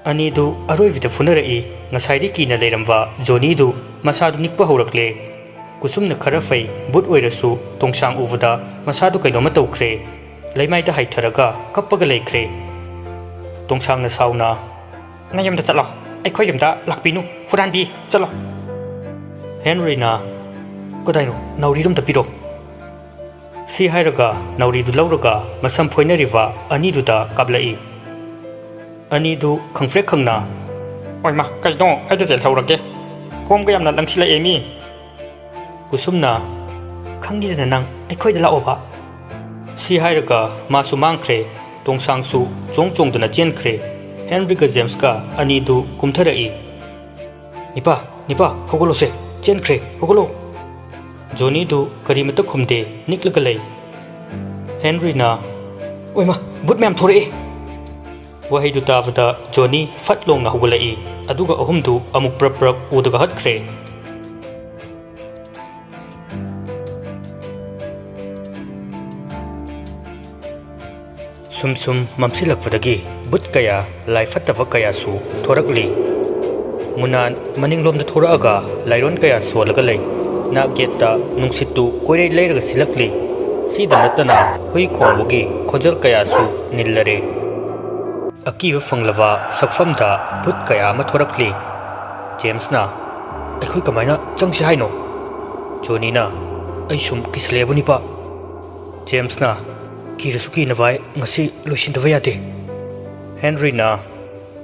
ꯑꯅꯤꯗꯨ ꯑꯔꯣꯏꯕꯤꯗ ꯐꯨꯅꯔꯛꯏ꯫ ꯉꯁꯥꯏꯗꯤ ꯀꯤꯅ ꯂꯩꯔꯝꯕ ꯖꯣꯅꯤꯗꯨ ꯃꯁꯥꯗꯨ ꯅꯤꯛꯄ ꯍꯧꯔꯛꯂꯦ꯫ ꯀꯨꯁꯨꯝꯅ ꯈꯔ ꯐꯩ, ꯚꯨꯠ ꯑꯣꯏꯔꯁꯨ ꯇꯣꯡꯁꯥꯡ ꯎꯕꯗ ꯃꯁꯥꯗꯨ ꯀꯩꯅꯣꯝꯃ ꯇꯧꯈ꯭ꯔꯦ꯫ ꯂꯩꯃꯥꯏꯗ ꯍꯥꯏꯊꯔꯒ ꯀꯞꯄꯒ ꯂꯩꯈ꯭ꯔꯦ꯫ ꯇꯣꯡꯁꯥꯡꯅ ꯁꯥꯎꯅ, "ꯅꯌꯨꯝꯗ ꯆꯠꯂꯣ, ꯑꯩꯈꯣꯏ ꯌꯨꯝꯗ ꯂꯥꯛꯄꯤꯅꯨ, ꯍꯨꯔꯥꯟꯕꯤ, ꯆꯠꯂꯣ!" ꯍꯦꯟꯔꯤꯅ, "ꯀꯗꯥꯏꯅꯣ, ꯅꯥꯎꯔꯤꯗꯨ ꯑꯝꯇ ꯄꯤꯔꯣ!" ꯁꯤ ꯍꯥꯏꯔꯒ ꯅꯥꯎꯔꯤꯗꯨ ꯂꯧꯔꯒ ꯃꯁꯝ ꯐꯣꯏꯅꯔꯤꯕ ꯑꯅꯤꯗꯨꯗ ꯀꯥꯞꯂꯛꯏ꯫ ꯑꯅꯤꯗꯨ ꯈꯪꯐ꯭ꯔꯦꯛ ꯈꯪꯅ, "ꯑꯣꯏꯃ, ꯀꯩꯅꯣ, ꯑꯩꯗ ꯆꯦꯜꯍꯧꯔꯒꯦ, ꯀꯣꯝꯒ ꯌꯥꯝꯅ ꯂꯪꯁꯤꯜꯂꯛꯑꯦ ꯃꯤ!" ꯀꯨꯁꯨꯝꯅ, "ꯈꯪꯉꯤꯗꯅ ꯅꯪ, ꯑꯩꯈꯣꯏꯗ ꯂꯥꯛꯑꯣꯕ!" ꯁꯤ ꯍꯥꯏꯔꯒ ꯃꯥꯁꯨ ꯃꯥꯡꯈ꯭ꯔꯦ꯫ ꯇꯣꯡꯁꯥꯡꯁꯨ ꯆꯣꯡ ꯆꯣꯡꯗꯨꯅ ꯆꯦꯟꯈ꯭ꯔꯦ꯫ ꯍꯦꯟꯔꯤꯒ ꯖꯦꯝꯁꯀ ꯑꯅꯤꯗꯨ ꯀꯨꯝꯊꯔꯛꯏ꯫ "ꯅꯤꯄꯥ, ꯅꯤꯄꯥ, ꯍꯧꯒꯠꯂꯣꯁꯦ, ꯆꯦꯟꯈ꯭ꯔꯦ, ꯍꯧꯒꯠꯂꯣ!" ꯖꯣꯅꯤꯗꯨ ꯀꯔꯤꯃꯠꯇ ꯈꯨꯝꯗꯦ, ꯅꯤꯛꯂꯒ ꯂꯩ꯫ ꯍꯦꯟꯔꯤꯅ, "ꯑꯣꯏꯃ, ꯚꯨꯠ ꯃꯌꯥꯝ ꯊꯣꯔꯛꯑꯦ!" ꯋꯥꯍꯩꯗꯨ ꯇꯥꯕꯗ ꯖꯣꯅꯤ ꯐꯠ ꯂꯣꯡꯅ ꯍꯧꯒꯠꯂꯛꯏ, ꯑꯗꯨꯒ ꯑꯍꯨꯝꯗꯨ ꯑꯃꯨꯛ ꯄ꯭ꯔꯞ ꯄ꯭ꯔꯞ ꯎꯗꯒ ꯍꯠꯈ꯭ꯔꯦ꯫ ꯁꯨꯝ ꯁꯨꯝ ꯃꯝꯁꯤꯜꯂꯛꯄꯗꯒꯤ ꯚꯨꯠ ꯀꯌꯥ, ꯂꯥꯏ ꯐꯠꯇꯕ ꯀꯌꯥꯁꯨ ꯊꯣꯔꯛꯂꯤ꯫ ꯃꯨꯅꯥꯟ ꯃꯅꯤꯡꯂꯣꯝꯗ ꯊꯣꯔꯛꯑꯒ ꯂꯥꯏꯔꯣꯟ ꯀꯌꯥ ꯁꯣꯜꯂꯒ ꯂꯩ꯫ ꯅꯥꯛ ꯌꯦꯠꯇ ꯅꯨꯡꯁꯤꯠꯇꯨ ꯀꯣꯏꯔꯩ ꯂꯩꯔꯒ ꯁꯤꯜꯂꯛꯂꯤ꯫ ꯁꯤꯗ ꯅꯠꯇꯅ ꯍꯨꯏ ꯈꯣꯡꯕꯒꯤ ꯈꯣꯟꯖꯦꯜ ꯀꯌꯥꯁꯨ ꯅꯤꯜꯂꯔꯦ꯫ ꯑꯀꯤꯕ ꯐꯪꯂꯕ ꯁꯛꯐꯝꯗ ꯚꯨꯠ ꯀꯌꯥ ꯑꯃ ꯊꯣꯔꯛꯂꯤ꯫ ꯖꯦꯝꯁꯅ, "ꯑꯩꯈꯣꯏ ꯀꯃꯥꯏꯅ ꯆꯪꯁꯤ ꯍꯥꯏꯅꯣ?" ꯖꯣꯅꯤꯅ, "ꯑꯩ ꯁꯨꯝ ꯀꯤꯁꯜꯂꯛꯑꯦꯕꯨ ꯅꯤꯄꯥ!" ꯖꯦꯝꯁꯅ, "ꯀꯤꯔꯁꯨ ꯀꯤꯅ ꯚꯥꯏ, ꯉꯁꯤ ꯂꯣꯏꯁꯤꯟꯗꯕ ꯌꯥꯗꯦ!" ꯍꯦꯟꯔꯤꯅ,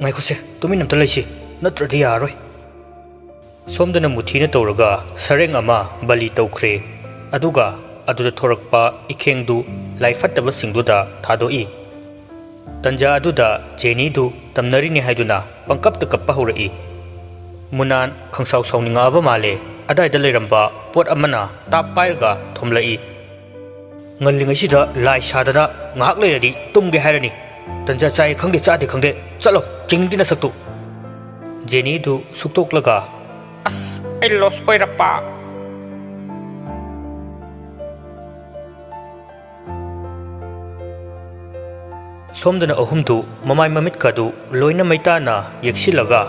"ꯉꯥꯏꯈꯣꯁꯦ, ꯇꯨꯃꯤꯟ ꯑꯝꯇ ꯂꯩꯁꯤ, ꯅꯠꯇ꯭ꯔꯗꯤ ꯌꯥꯔꯔꯣꯏ!" ꯁꯣꯝꯗꯅ ꯃꯨꯊꯤꯅ ꯇꯧꯔꯒ ꯁꯔꯦꯡ ꯑꯃ ꯕꯂꯤ ꯇꯧꯈ꯭ꯔꯦ꯫ ꯑꯗꯨꯒ ꯑꯗꯨꯗ ꯊꯣꯔꯛꯄ ꯏꯈꯦꯡꯗꯨ ꯂꯥꯏ ꯐꯠꯇꯕꯁꯤꯡꯗꯨꯗ ꯊꯥꯗꯣꯛꯏ꯫ ꯇꯟꯖꯥ ꯑꯗꯨꯗ ꯖꯦꯅꯤꯗꯨ ꯇꯝꯅꯔꯤꯅꯤ ꯍꯥꯏꯗꯨꯅ ꯄꯪꯀꯞꯇ ꯀꯞꯄ ꯍꯧꯔꯛꯏ꯫ ꯃꯨꯅꯥꯟ ꯈꯪꯁꯥꯎ ꯁꯥꯎꯅꯤꯡꯉꯛꯑꯕ ꯃꯥꯜꯂꯦ꯫ ꯑꯗꯥꯏꯗ ꯂꯩꯔꯝꯕ ꯄꯣꯠ ꯑꯃꯅ ꯇꯥꯞ ꯄꯥꯏꯔꯒ ꯊꯣꯝꯂꯛꯏ꯫ "ꯉꯜꯂꯤꯉꯩꯁꯤꯗ ꯂꯥꯏ ꯁꯥꯗꯅ ꯉꯥꯏꯍꯥꯛ ꯂꯩꯔꯗꯤ ꯇꯨꯝꯒꯦ ꯍꯥꯏꯔꯅꯤ꯫ ꯇꯟꯖꯥ ꯆꯥꯏ ꯈꯪꯗꯦ ꯆꯥꯗꯦ ꯈꯪꯗꯦ, ꯆꯠꯂꯣ, ꯆꯤꯡꯗꯤ ꯅꯁꯛꯇꯨ!" ꯖꯦꯅꯤꯗꯨ ꯁꯨꯛꯇꯣꯛꯂꯒ, "ꯑꯁ, ꯑꯩ ꯂꯣꯁ ꯑꯣꯏꯔꯛꯄ!" ꯁꯣꯝꯗꯅ ꯑꯍꯨꯝꯗꯨ ꯃꯃꯥꯏ ꯃꯃꯤꯠꯀꯗꯨ ꯂꯣꯏꯅ ꯃꯩꯇꯥꯅ ꯌꯦꯛꯁꯤꯜꯂꯒ,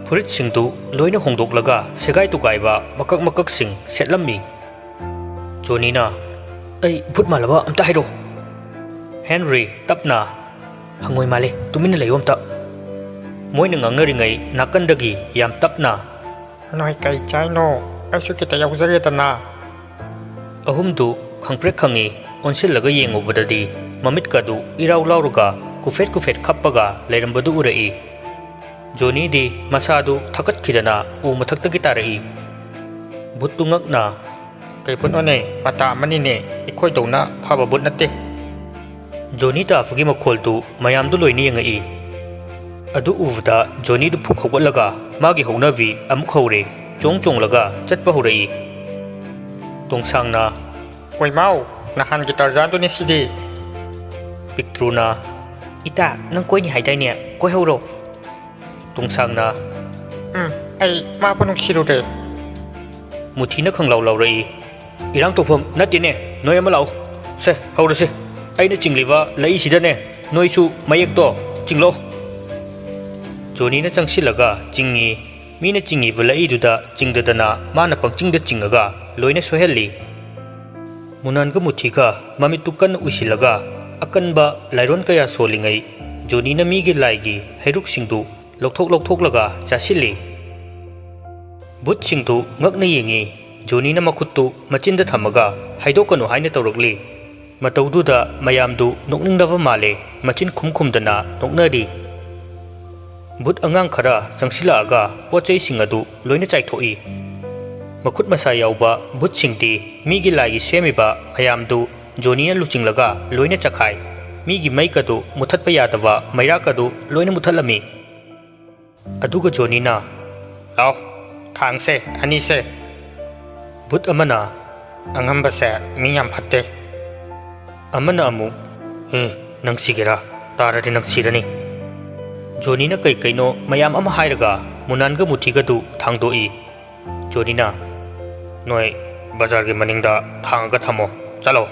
ꯐꯨꯔꯤꯠꯁꯤꯡꯗꯨ ꯂꯣꯏꯅ ꯍꯣꯡꯗꯣꯛꯂꯒ ꯁꯦꯒꯥꯏ ꯇꯨꯒꯥꯏꯕ ꯃꯀꯛ ꯃꯀꯛꯁꯤꯡ ꯁꯦꯠꯂꯝꯃꯤ꯫ ꯖꯣꯅꯤꯅ, "ꯑꯩ ꯚꯨꯠ ꯃꯥꯜꯂꯕ ꯑꯝꯇ ꯍꯥꯏꯔꯛꯑꯣ꯫" ꯍꯦꯟꯔꯤ ꯇꯞꯅ, "ꯍꯪꯉꯣꯏ ꯃꯥꯜꯂꯦ, ꯇꯨꯃꯤꯟꯅ ꯂꯩꯌꯣ ꯑꯝꯇ꯫" ꯃꯣꯏꯅ ꯉꯥꯡꯅꯔꯤꯉꯩ ꯅꯥꯀꯟꯗꯒꯤ ꯌꯥꯝ ꯇꯞꯅ, "ꯅꯣꯏ ꯀꯩ ꯆꯥꯏꯅꯣ? ꯑꯩꯁꯨ ꯈꯤꯇ ꯌꯥꯎꯖꯒꯦꯗꯅ꯫" ꯑꯍꯨꯝꯗꯨ ꯈꯪꯄ꯭ꯔꯦꯛ ꯈꯪꯉꯤ꯫ ꯑꯣꯟꯁꯤꯜꯂꯒ ꯌꯦꯡꯉꯨꯕꯗꯗꯤ ꯃꯃꯤꯠꯀꯗꯨ ꯏꯔꯥꯎ ꯂꯥꯎꯔꯒ ꯀꯨꯐꯦꯠ ꯀꯨꯐꯦꯠ ꯈꯞꯄꯒ ꯂꯩꯔꯝꯕꯗꯨ ꯎꯔꯛꯏ꯫ ꯖꯣꯅꯤꯗꯤ ꯃꯁꯥꯗꯨ ꯊꯛꯀꯠꯈꯤꯗꯅ ꯎ ꯃꯊꯛꯇꯒꯤ ꯇꯥꯔꯛꯏ꯫ ꯚꯨꯠꯇꯨ ꯉꯛꯅ, "ꯀꯩ ꯚꯨꯠꯅꯣꯅꯦ? ꯃꯇꯥ ꯑꯃꯅꯤꯅꯦ, ꯑꯩꯈꯣꯏꯗꯧꯅ ꯐꯕ ꯚꯨꯠ ꯅꯠꯇꯦ꯫" ꯖꯣꯅꯤ ꯇꯥꯕꯒꯤ ꯃꯈꯣꯜꯗꯨ ꯃꯌꯥꯝꯗꯨ ꯂꯣꯏꯅ ꯌꯦꯡꯉꯛꯏ꯫ ꯑꯗꯨ ꯎꯕꯗ ꯖꯣꯅꯤꯗꯨ ꯐꯨꯛ ꯍꯧꯒꯠꯂꯒ ꯃꯥꯒꯤ ꯍꯧꯅꯕꯤ ꯑꯃꯨꯛ ꯍꯧꯔꯦ꯫ ꯆꯣꯡ ꯆꯣꯡꯂꯒ ꯆꯠꯄ ꯍꯧꯔꯛꯏ꯫ ꯇꯣꯡꯁꯥꯡꯅ, "ꯍꯣꯏꯃꯥꯎ, ꯅꯍꯥꯟꯒꯤ ꯇꯔꯖꯥꯟꯗꯨꯅꯤ ꯁꯤꯗꯤ꯫" ꯄꯤꯛꯇ꯭ꯔꯨꯅ, "ꯏꯇꯥ, ꯅꯪ ꯀꯣꯏꯅꯤ ꯍꯥꯏꯗꯥꯏꯅꯦ? ꯀꯣꯏꯍꯧꯔꯣ꯫" ꯇꯣꯡꯁꯥꯡꯅ, "ꯎꯝ, ꯑꯩ ꯃꯥꯕꯨ ꯅꯨꯡꯁꯤꯔꯨꯔꯦ꯫" ꯃꯨꯊꯤꯅ ꯈꯪꯂꯥꯎ ꯂꯥꯎꯔꯛꯏ꯫ "ꯏꯔꯥꯡ ꯇꯧꯐꯝ ꯅꯠꯇꯦꯅꯦ, ꯅꯣꯏ ꯑꯃ ꯂꯥꯛꯑꯣ꯫ ꯁꯦ, ꯍꯧꯔꯁꯤ꯫ ꯑꯩꯅ ꯆꯤꯡꯂꯤꯕ ꯂꯩꯏꯁꯤꯗꯅꯦ, ꯅꯣꯏꯁꯨ ꯃꯌꯦꯛꯇꯣ ꯆꯤꯡꯂꯛꯑꯣ꯫" ꯖꯣꯅꯤꯅ ꯆꯪꯁꯤꯜꯂꯒ ꯆꯤꯡꯉꯤ꯫ ꯃꯤꯅ ꯆꯤꯡꯉꯤꯕ ꯂꯩꯏꯗꯨꯗ ꯆꯤꯡꯗꯗꯅ ꯃꯥꯅ ꯄꯪꯆꯤꯡꯗ ꯆꯤꯡꯉꯒ ꯂꯣꯏꯅ ꯁꯣꯏꯍꯜꯂꯤ꯫ ꯃꯨꯅꯥꯟꯒ ꯃꯨꯊꯤꯒ ꯃꯃꯤꯠꯇꯨ ꯀꯟꯅ ꯎꯏꯁꯤꯜꯂꯒ ꯑꯀꯟꯕ ꯂꯥꯏꯔꯣꯟ ꯀꯌꯥ ꯁꯣꯜꯂꯤꯉꯩ ꯖꯣꯅꯤꯅ ꯃꯤꯒꯤ ꯂꯥꯏꯒꯤ ꯍꯩꯔꯨꯛꯁꯤꯡꯗꯨ ꯂꯧꯊꯣꯛ ꯂꯧꯊꯣꯛꯂꯒ ꯆꯥꯁꯤꯜꯂꯤ꯫ ꯚꯨꯠꯁꯤꯡꯗꯨ ꯉꯛꯅ ꯌꯦꯡꯉꯤ꯫ ꯖꯣꯅꯤꯅ ꯃꯈꯨꯠꯇꯨ ꯃꯆꯤꯟꯗ ꯊꯝꯃꯒ ꯍꯥꯏꯗꯣꯛꯀꯅꯨ ꯍꯥꯏꯅ ꯇꯧꯔꯛꯂꯤ꯫ ꯃꯇꯧꯗꯨꯗ ꯃꯌꯥꯝꯗꯨ ꯅꯣꯛꯅꯤꯡꯅꯕ ꯃꯥꯜꯂꯦ, ꯃꯆꯤꯟ ꯈꯨꯝ ꯈꯨꯝꯗꯅ ꯅꯣꯛꯅꯔꯤ꯫ ꯚꯨꯠ ꯑꯉꯥꯡ ꯈꯔ ꯆꯪꯁꯤꯜꯂꯛꯑꯒ ꯄꯣꯠ ꯆꯩꯁꯤꯡ ꯑꯗꯨ ꯂꯣꯏꯅ ꯆꯥꯏꯊꯣꯛꯏ꯫ ꯃꯈꯨꯠ ꯃꯁꯥ ꯌꯥꯎꯕ ꯚꯨꯠꯁꯤꯡꯗꯤ ꯃꯤꯒꯤ ꯂꯥꯏꯒꯤ ꯁꯦꯝꯃꯤꯕ ꯃꯌꯥꯝꯗꯨ ꯖꯣꯅꯤꯅ ꯂꯨꯆꯤꯡꯂꯒ ꯂꯣꯏꯅ ꯆꯈꯥꯏ꯫ ꯃꯤꯒꯤ ꯃꯩꯀꯗꯨ ꯃꯨꯊꯠꯄ ꯌꯥꯗꯕ ꯃꯩꯔꯥꯛꯀꯗꯨ ꯂꯣꯏꯅ ꯃꯨꯊꯠꯂꯝꯃꯤ꯫ ꯑꯗꯨꯒ ꯖꯣꯅꯤꯅ, "ꯂꯥꯎ, ꯊꯥꯡꯁꯦ ꯑꯅꯤꯁꯦ꯫" ꯚꯨꯠ ꯑꯃꯅ, "ꯑꯉꯝꯕꯁꯦ ꯃꯤ ꯌꯥꯝ ꯐꯠꯇꯦ꯫" ꯑꯃꯅ ꯑꯃꯨꯛ, "ꯑꯦ, ꯅꯪ ꯁꯤꯒꯦꯔꯥ? ꯇꯥꯔꯗꯤ ꯅꯪ ꯁꯤꯔꯅꯤ꯫" ꯖꯣꯅꯤꯅ ꯀꯩ ꯀꯩꯅꯣ ꯃꯌꯥꯝ ꯑꯃ ꯍꯥꯏꯔꯒ ꯃꯨꯅꯥꯟꯒ ꯃꯨꯊꯤꯒꯗꯨ ꯊꯥꯡꯗꯣꯛꯏ꯫ ꯖꯣꯅꯤꯅ, "ꯅꯣꯏ ꯕꯖꯥꯔꯒꯤ ꯃꯅꯤꯡꯗ ꯊꯥꯡꯉꯒ ꯊꯝꯃꯣ, ꯆꯠꯂꯣ꯫"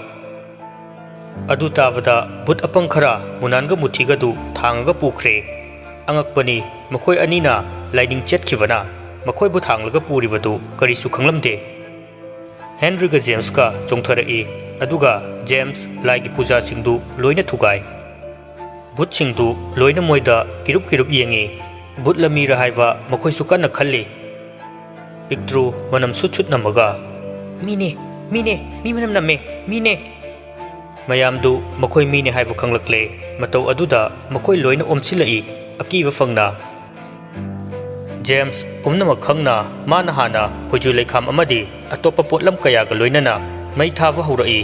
ꯑꯗꯨ ꯇꯥꯕꯗ ꯚꯨꯠ ꯑꯄꯪ ꯈꯔ ꯃꯨꯅꯥꯟꯒ ꯃꯨꯊꯤꯒꯗꯨ ꯊꯥꯡꯉꯒ ꯄꯨꯈ꯭ꯔꯦ꯫ ꯑꯉꯛꯄꯅꯤ, ꯃꯈꯣꯏ ꯑꯅꯤꯅ ꯂꯥꯏꯅꯤꯡ ꯆꯠꯈꯤꯕꯅ ꯃꯈꯣꯏꯕꯨ ꯊꯥꯡꯂꯒ ꯄꯨꯔꯤꯕꯗꯨ ꯀꯔꯤꯁꯨ ꯈꯪꯂꯝꯗꯦ꯫ ꯍꯦꯟꯔꯤꯒ ꯖꯦꯝꯁꯀ ꯆꯣꯡꯊꯔꯛꯏ, ꯑꯗꯨꯒ ꯖꯦꯝꯁ ꯂꯥꯏꯒꯤ ꯄꯨꯖꯥꯁꯤꯡꯗꯨ ꯂꯣꯏꯅ ꯊꯨꯒꯥꯏ꯫ ꯚꯨꯠꯁꯤꯡꯗꯨ ꯂꯣꯏꯅ ꯃꯣꯏꯗ ꯀꯤꯔꯨꯞ ꯀꯤꯔꯨꯞ ꯌꯦꯡꯏ꯫ ꯚꯨꯠꯂ ꯃꯤꯔ ꯍꯥꯏꯕ ꯃꯈꯣꯏꯁꯨ ꯀꯟꯅ ꯈꯜꯂꯤ꯫ ꯄꯤꯛꯇ꯭ꯔꯨ ꯃꯅꯝ ꯁꯨꯠ ꯁꯨꯠ ꯅꯝꯃꯒ, "ꯃꯤꯅꯦ, ꯃꯤꯅꯦ, ꯃꯤ ꯃꯅꯝ ꯅꯝꯃꯦ, ꯃꯤꯅꯦ!" ꯃꯌꯥꯝꯗꯨ ꯃꯈꯣꯏ ꯃꯤꯅꯦ ꯍꯥꯏꯕ ꯈꯪꯂꯛꯂꯦ꯫ ꯃꯇꯧ ꯑꯗꯨꯗ ꯃꯈꯣꯏ ꯂꯣꯏꯅ ꯑꯣꯝꯁꯤꯜꯂꯛꯏ, ꯑꯀꯤꯕ ꯐꯪꯅ꯫ ꯖꯦꯝꯁ ꯄꯨꯝꯅꯃꯛ ꯈꯪꯅ ꯃꯥꯅ ꯍꯥꯟꯅ ꯈꯣꯏꯖꯨ ꯂꯩꯈꯥꯝ ꯑꯃꯗꯤ ꯑꯇꯣꯞꯄ ꯄꯣꯠꯂꯝ ꯀꯌꯥꯒ ꯂꯣꯏꯅꯅ ꯃꯩ ꯊꯥꯕ ꯍꯧꯔꯛꯏ꯫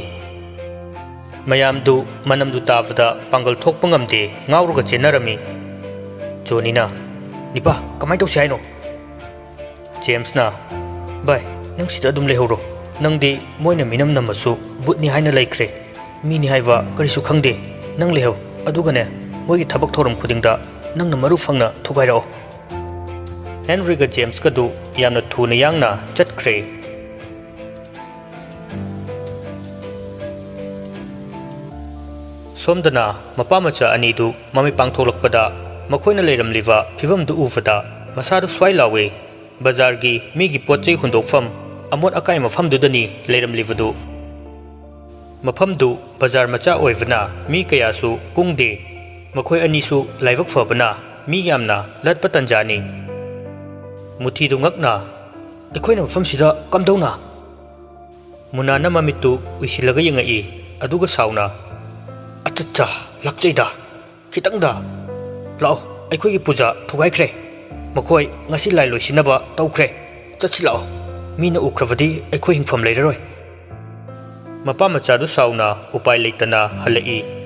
ꯃꯌꯥꯝꯗꯨ ꯃꯅꯝꯗꯨ ꯇꯥꯕꯗ ꯄꯥꯡꯒꯜ ꯊꯣꯛꯄ ꯉꯝꯗꯦ, ꯉꯥꯎꯔꯒ ꯆꯦꯟꯅꯔꯝꯃꯤ꯫ ꯖꯣꯅꯤꯅ, "ꯅꯤꯄꯥ, ꯀꯃꯥꯏꯅ ꯇꯧꯁꯤ ꯍꯥꯏꯅꯣ?" ꯖꯦꯝꯁꯅ, "ꯚꯥꯏ, ꯅꯪ ꯁꯤꯗ ꯑꯗꯨꯝ ꯂꯩꯍꯧꯔꯣ꯫ ꯅꯪꯗꯤ ꯃꯣꯏꯅ ꯃꯤꯅꯝ ꯅꯝꯃꯁꯨ ꯚꯨꯠꯅꯤ ꯍꯥꯏꯅ ꯂꯩꯈ꯭ꯔꯦ꯫ ꯃꯤꯅꯤ ꯍꯥꯏꯕ ꯀꯔꯤꯁꯨ ꯈꯪꯗꯦ꯫ ꯅꯪ ꯂꯩꯍꯧ꯫ ꯑꯗꯨꯒꯅꯦ, ꯃꯣꯏꯒꯤ ꯊꯕꯛ ꯊꯧꯔꯝ ꯈꯨꯗꯤꯡꯗ ꯅꯪꯅ ꯃꯔꯨ ꯐꯪꯅ ꯊꯨꯒꯥꯏꯔꯛꯑꯣ꯫" ꯍꯦꯟꯔꯤꯒ ꯖꯦꯝꯁꯀꯗꯨ ꯌꯥꯝꯅ ꯊꯨꯅ ꯌꯥꯡꯅ ꯆꯠꯈ꯭ꯔꯦ꯫ ꯁꯣꯝꯗꯅ ꯃꯄꯥ ꯃꯆꯥ ꯑꯅꯤꯗꯨ ꯃꯃꯤꯠ ꯄꯥꯡꯊꯣꯛꯂꯛꯄꯗ ꯃꯈꯣꯏꯅ ꯂꯩꯔꯝꯂꯤꯕ ꯐꯤꯕꯝꯗꯨ ꯎꯕꯗ ꯃꯁꯥꯗꯨ ꯁ꯭ꯋꯥꯏ ꯂꯥꯎꯏ꯫ ꯕꯖꯥꯔꯒꯤ ꯃꯤꯒꯤ ꯄꯣꯠ ꯆꯩ ꯍꯨꯟꯗꯣꯛꯐꯝ, ꯑꯃꯣꯠ ꯑꯀꯥꯏ ꯃꯐꯝꯗꯨꯗꯅꯤ ꯂꯩꯔꯝꯂꯤꯕꯗꯨ꯫ ꯃꯐꯝꯗꯨ ꯕꯖꯥꯔ ꯃꯆꯥ ꯑꯣꯏꯕꯅ ꯃꯤ ꯀꯌꯥꯁꯨ ꯀꯨꯡꯗꯦ꯫ ꯃꯈꯣꯏ ꯑꯅꯤꯁꯨ ꯂꯥꯏꯕꯛ ꯐꯕꯅ ꯃꯤ ꯌꯥꯝꯅ ꯂꯠꯄ ꯇꯟꯖꯥꯅꯤ꯫ ꯃꯨꯊꯤꯗꯨ ꯉꯛꯅ, "ꯑꯩꯈꯣꯏꯅ ꯃꯐꯝꯁꯤꯗ ꯀꯝꯗꯧꯅ?" ꯃꯨꯅꯥꯅ ꯃꯃꯤꯠꯇꯨ ꯎꯏꯁꯤꯜꯂꯒ ꯌꯦꯡꯉꯛꯏ, ꯑꯗꯨꯒ ꯁꯥꯎꯅ, "ꯑꯆꯠꯆꯥ, ꯂꯥꯛꯆꯩꯗ, ꯈꯤꯇꯪꯗ꯫ ꯂꯥꯛꯑꯣ, ꯑꯩꯈꯣꯏꯒꯤ ꯄꯨꯖꯥ ꯊꯨꯒꯥꯏꯈ꯭ꯔꯦ꯫ ꯃꯈꯣꯏ ꯉꯁꯤ ꯂꯥꯏ ꯂꯣꯏꯁꯤꯟꯅꯕ ꯇꯧꯈ꯭ꯔꯦ꯫ ꯆꯠꯁꯤ ꯂꯥꯛꯑꯣ꯫ ꯃꯤꯅ ꯎꯈ꯭ꯔꯕꯗꯤ ꯑꯩꯈꯣꯏ ꯍꯤꯡꯐꯝ ꯂꯩꯔꯔꯣꯏ꯫" ꯃꯄꯥ ꯃꯆꯥꯗꯨ ꯁꯥꯎꯅ ꯎꯄꯥꯏ ꯂꯩꯇꯅ ꯍꯜꯂꯛꯏ꯫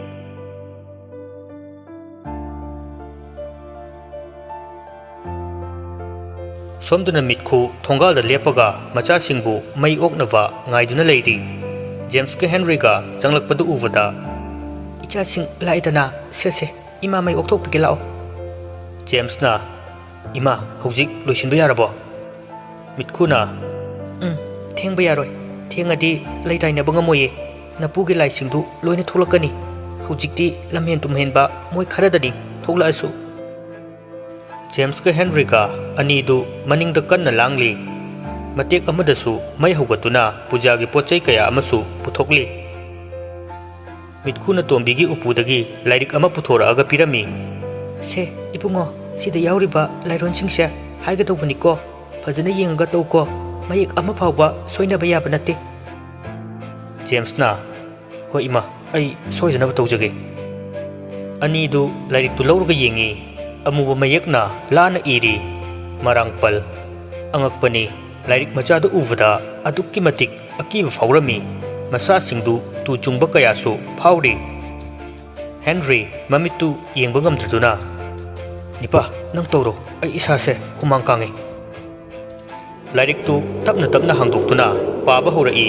ꯁꯣꯝꯗꯅ ꯃꯤꯠꯈꯨ ꯊꯣꯡꯒꯥꯜꯗ ꯂꯦꯞꯄꯒ ꯃꯆꯥꯁꯤꯡꯕꯨ ꯃꯩ ꯑꯣꯛꯅꯕ ꯉꯥꯏꯗꯨꯅ ꯂꯩꯔꯤ꯫ ꯖꯦꯝꯁꯀ ꯍꯦꯟꯔꯤꯒ ꯆꯪꯂꯛꯄꯗꯨ ꯎꯕꯗ, "ꯏꯆꯥꯁꯤꯡ ꯂꯥꯛꯑꯦꯗꯅ, ꯁꯦ ꯁꯦ, ꯏꯃꯥ ꯃꯩ ꯑꯣꯛꯊꯣꯛꯄꯤꯒꯦ ꯂꯥꯛꯑꯣ꯫" ꯖꯦꯝꯁꯅ, "ꯏꯃꯥ, ꯍꯧꯖꯤꯛ ꯂꯣꯏꯁꯤꯟꯕ ꯌꯥꯔꯕꯣ?" ꯃꯤꯠꯈꯨꯅ, "ꯎꯝ, ꯊꯦꯡꯕ ꯌꯥꯔꯣꯏ꯫ ꯊꯦꯡꯉꯗꯤ ꯂꯩ ꯇꯥꯏꯅꯕ ꯉꯝꯃꯣꯏꯌꯦ꯫ ꯅꯄꯨꯒꯤ ꯂꯥꯏꯁꯤꯡꯗꯨ ꯂꯣꯏꯅ ꯊꯣꯛꯂꯛꯀꯅꯤ꯫ ꯍꯧꯖꯤꯛꯇꯤ ꯂꯝꯍꯦꯟ ꯇꯨꯝꯍꯦꯟꯕ ꯃꯣꯏ ꯈꯔꯗꯅꯤ ꯊꯣꯛꯂꯛꯑꯁꯨ꯫ ꯖꯦꯝꯁꯀ ꯍꯦꯟꯔꯤꯒ ꯑꯅꯤꯗꯨ ꯃꯅꯤꯡꯗ ꯀꯟꯅ ꯂꯥꯡꯂꯤ꯫ ꯃꯇꯦꯛ ꯑꯃꯗꯁꯨ ꯃꯩ ꯍꯧꯒꯠꯇꯨꯅ ꯄꯨꯖꯥꯒꯤ ꯄꯣꯠ ꯆꯩ ꯀꯌꯥ ꯑꯃꯁꯨ ꯄꯨꯊꯣꯛꯂꯤ꯫ ꯃꯤꯠꯈꯨꯅ ꯇꯣꯝꯕꯤꯒꯤ ꯎꯄꯨꯗꯒꯤ ꯂꯥꯏꯔꯤꯛ ꯑꯃ ꯄꯨꯊꯣꯔꯛꯑꯒ ꯄꯤꯔꯝꯃꯤ꯫ "ꯁꯦ, ꯏꯕꯨꯡꯉꯣ, ꯁꯤꯗ ꯌꯥꯎꯔꯤꯕ ꯂꯥꯏꯔꯣꯟꯁꯤꯡꯁꯦ ꯍꯥꯏꯒꯗꯧꯕꯅꯤꯀꯣ꯫ ꯐꯖꯅ ꯌꯦꯡꯉꯒ ꯇꯧꯀꯣ꯫ ꯃꯌꯦꯛ ꯑꯃ ꯐꯥꯎꯕ ꯁꯣꯏꯅꯕ ꯌꯥꯕ ꯅꯠꯇꯦ꯫" ꯖꯦꯝꯁꯅ, "ꯍꯣꯏ ꯏꯃꯥ, ꯑꯩ ꯁꯣꯏꯗꯅꯕ ꯇꯧꯖꯒꯦ꯫" ꯑꯅꯤꯗꯨ ꯂꯥꯏꯔꯤꯛꯇꯨ ꯂꯧꯔꯒ ꯌꯦꯡꯉꯤ꯫ ꯑꯃꯨꯕ ꯃꯌꯦꯛꯅ ꯂꯥꯅ ꯏꯔꯤ, "ꯃꯔꯥꯡꯄꯜ꯫" ꯑꯉꯛꯄꯅꯤ, ꯂꯥꯏꯔꯤꯛ ꯃꯆꯥꯗꯨ ꯎꯕꯗ ꯑꯗꯨꯛꯀꯤ ꯃꯇꯤꯛ ꯑꯀꯤꯕ ꯐꯥꯎꯔꯝꯃꯤ꯫ ꯃꯁꯥꯁꯤꯡꯗꯨ ꯇꯨ ꯆꯨꯡꯕ ꯀꯌꯥꯁꯨ ꯐꯥꯎꯔꯤ꯫ ꯍꯦꯟꯔꯤ ꯃꯃꯤꯠꯇꯨ ꯌꯦꯡꯕ ꯉꯝꯗ꯭ꯔꯗꯨꯅ, "ꯅꯤꯄꯥ, ꯅꯪ ꯇꯧꯔꯣ, ꯑꯩ ꯏꯁꯥꯁꯦ ꯍꯨꯃꯥꯡ ꯀꯥꯡꯉꯤ꯫" ꯂꯥꯏꯔꯤꯛꯇꯨ ꯇꯞꯅ ꯇꯞꯅ ꯍꯥꯡꯗꯣꯛꯇꯨꯅ ꯄꯥꯕ ꯍꯧꯔꯛꯏ꯫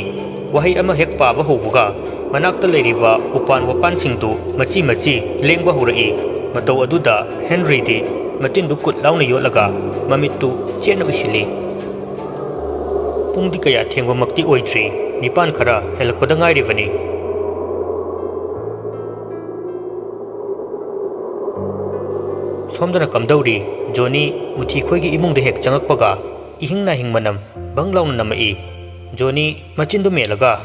ꯋꯥꯍꯩ ꯑꯃ ꯍꯦꯛ ꯄꯥꯕ ꯍꯧꯕꯒ, ꯃꯅꯥꯛꯇ ꯂꯩꯔꯤꯕ ꯎꯄꯥꯟ ꯋꯥꯄꯥꯟꯁꯤꯡꯗꯨ ꯃꯆꯤ ꯃꯆꯤ ꯂꯦꯡꯕ ꯍꯧꯔꯛꯏ꯫ ꯃꯇꯧ ꯑꯗꯨꯗ ꯍꯦꯟꯔꯤꯗꯤ ꯃꯇꯤꯟꯗꯨ ꯀꯨꯠ ꯂꯥꯎꯅ ꯌꯣꯠꯂꯒ ꯃꯃꯤꯠꯇꯨ ꯆꯦꯠꯅ ꯎꯏꯁꯤꯜꯂꯤ꯫ ꯄꯨꯡꯗꯤ ꯀꯌꯥ ꯊꯦꯡꯕꯃꯛꯇꯤ ꯑꯣꯏꯗ꯭ꯔꯤ, ꯅꯤꯄꯥꯟ ꯈꯔ ꯍꯦꯜꯂꯛꯄꯗ ꯉꯥꯏꯔꯤꯕꯅꯤ꯫ ꯁꯣꯝꯗꯅ ꯀꯝꯗꯧꯔꯤ? ꯖꯣꯅꯤ ꯃꯨꯊꯤ ꯈꯣꯏꯒꯤ ꯏꯃꯨꯡꯗ ꯍꯦꯛ ꯆꯪꯉꯛꯄꯒ, ꯏꯍꯤꯡ ꯅꯥꯍꯤꯡ ꯃꯅꯝ ꯕꯪ ꯂꯥꯎꯅ ꯅꯝꯃꯛꯏ꯫ ꯖꯣꯅꯤ ꯃꯆꯤꯟꯗꯨ ꯃꯦꯜꯂꯒ,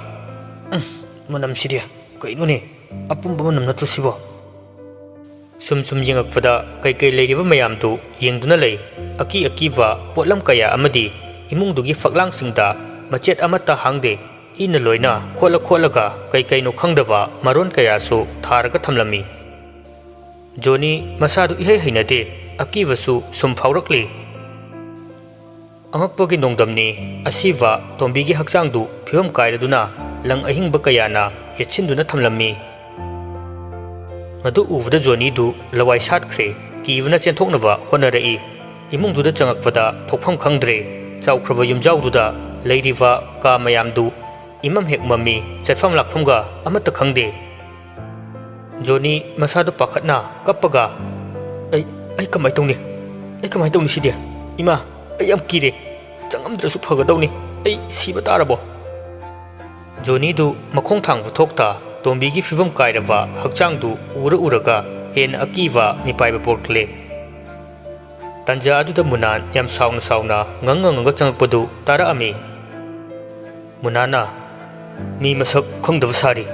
"ꯎꯝ, ꯃꯅꯝꯁꯤꯗꯤ ꯀꯩꯅꯣꯅꯦ? ꯑꯄꯨꯝꯕ ꯃꯅꯝ ꯅꯠꯇ꯭ꯔꯣ ꯁꯤꯕꯣ?" ꯁꯨꯝ ꯁꯨꯝ ꯌꯦꯡꯉꯛꯄꯗ ꯀꯩꯀꯩ ꯂꯩꯔꯤꯕ ꯃꯌꯥꯝꯗꯨ ꯌꯦꯡꯗꯨꯅ ꯂꯩ꯫ ꯑꯀꯤ ꯑꯀꯤꯕ ꯄꯣꯠꯂꯝ ꯀꯌꯥ ꯑꯃꯗꯤ ꯏꯃꯨꯡꯗꯨꯒꯤ ꯐꯛꯂꯥꯡꯁꯤꯡꯗ ꯃꯆꯦꯠ ꯑꯃꯠꯇ ꯍꯥꯡꯗꯦ꯫ ꯏꯅ ꯂꯣꯏꯅ ꯈꯣꯠꯂ ꯈꯣꯠꯂꯒ ꯀꯩ ꯀꯩꯅꯣ ꯈꯪꯗꯕ ꯃꯔꯣꯟ ꯀꯌꯥꯁꯨ ꯊꯥꯔꯒ ꯊꯝꯂꯝꯃꯤ꯫ ꯖꯣꯅꯤ ꯃꯁꯥꯗꯨ ꯏꯍꯩ ꯍꯩꯅꯗꯦ, ꯑꯀꯤꯕꯁꯨ ꯁꯨꯝ ꯐꯥꯎꯔꯛꯂꯤ꯫ ꯑꯉꯛꯄꯒꯤ ꯅꯣꯡꯗꯝꯅꯤ, ꯑꯁꯤꯕ ꯇꯣꯝꯕꯤꯒꯤ ꯍꯛꯆꯥꯡꯗꯨ ꯐꯤꯕꯝ ꯀꯥꯏꯔꯗꯨꯅ ꯂꯪ ꯑꯍꯤꯡꯕ ꯀꯌꯥꯅ ꯌꯦꯠꯁꯤꯟꯗꯨꯅ ꯊꯝꯂꯝꯃꯤ꯫ ꯃꯗꯨ ꯎꯕꯗ ꯖꯣꯅꯤꯗꯨ ꯂꯋꯥꯏ ꯁꯥꯠꯈ꯭ꯔꯦ, ꯀꯤꯕꯅ ꯆꯦꯟꯊꯣꯛꯅꯕ ꯍꯣꯠꯅꯔꯛꯏ꯫ ꯏꯃꯨꯡꯗꯨꯗ ꯆꯪꯉꯛꯄꯗ ꯊꯣꯛꯐꯝ ꯈꯪꯗ꯭ꯔꯦ꯫ ꯆꯥꯎꯈ꯭ꯔꯕ ꯌꯨꯝꯖꯥꯎꯗꯨꯗ ꯂꯩꯔꯤꯕ ꯀꯥ ꯃꯌꯥꯝꯗꯨ ꯏꯃꯝ ꯍꯦꯛ ꯃꯝꯃꯤ, ꯆꯠꯐꯝ ꯂꯥꯛꯐꯝꯒ ꯑꯃꯠꯇ ꯈꯪꯗꯦ꯫ ꯖꯣꯅꯤ ꯃꯁꯥꯗꯨ ꯄꯥꯈꯠꯅ ꯀꯞꯄꯒ, "ꯑꯩ, ꯑꯩ ꯀꯃꯥꯏ ꯇꯧꯅꯤ? ꯑꯩ ꯀꯃꯥꯏ ꯇꯧꯅꯤ ꯁꯤꯗꯤ? ꯏꯃꯥ, ꯑꯩ ꯌꯥꯝ ꯀꯤꯔꯦ꯫ ꯆꯪꯉꯝꯗ꯭ꯔꯁꯨ ꯐꯒꯗꯧꯅꯤ꯫ ꯑꯩ ꯁꯤꯕ ꯇꯥꯔꯕꯣ?" ꯖꯣꯅꯤꯗꯨ ꯃꯈꯣꯡ ꯊꯥꯡꯕ ꯊꯣꯛꯇ ꯇꯣꯝꯕꯤꯒꯤ ꯐꯤꯕꯝ ꯀꯥꯏꯔꯕ ꯍꯛꯆꯥꯡꯗꯨ ꯎꯔ ꯎꯔꯒ ꯍꯦꯟꯅ ꯑꯀꯤꯕ ꯃꯤꯄꯥꯏꯕ ꯄꯣꯛꯂꯦ꯫ ꯇꯟꯖꯥ ꯑꯗꯨꯗ ꯃꯨꯅꯥꯟ ꯌꯥꯝ ꯁꯥꯎꯅ ꯁꯥꯎꯅ ꯉꯪ ꯉꯪꯉꯒ ꯆꯪꯉꯛꯄꯗꯨ ꯇꯥꯔꯛꯑꯝꯃꯤ꯫ ꯃꯨꯅꯥꯟꯅ, "ꯃꯤ ꯃꯁꯛ ꯈꯪꯗꯕ ꯁꯥꯔꯤ꯫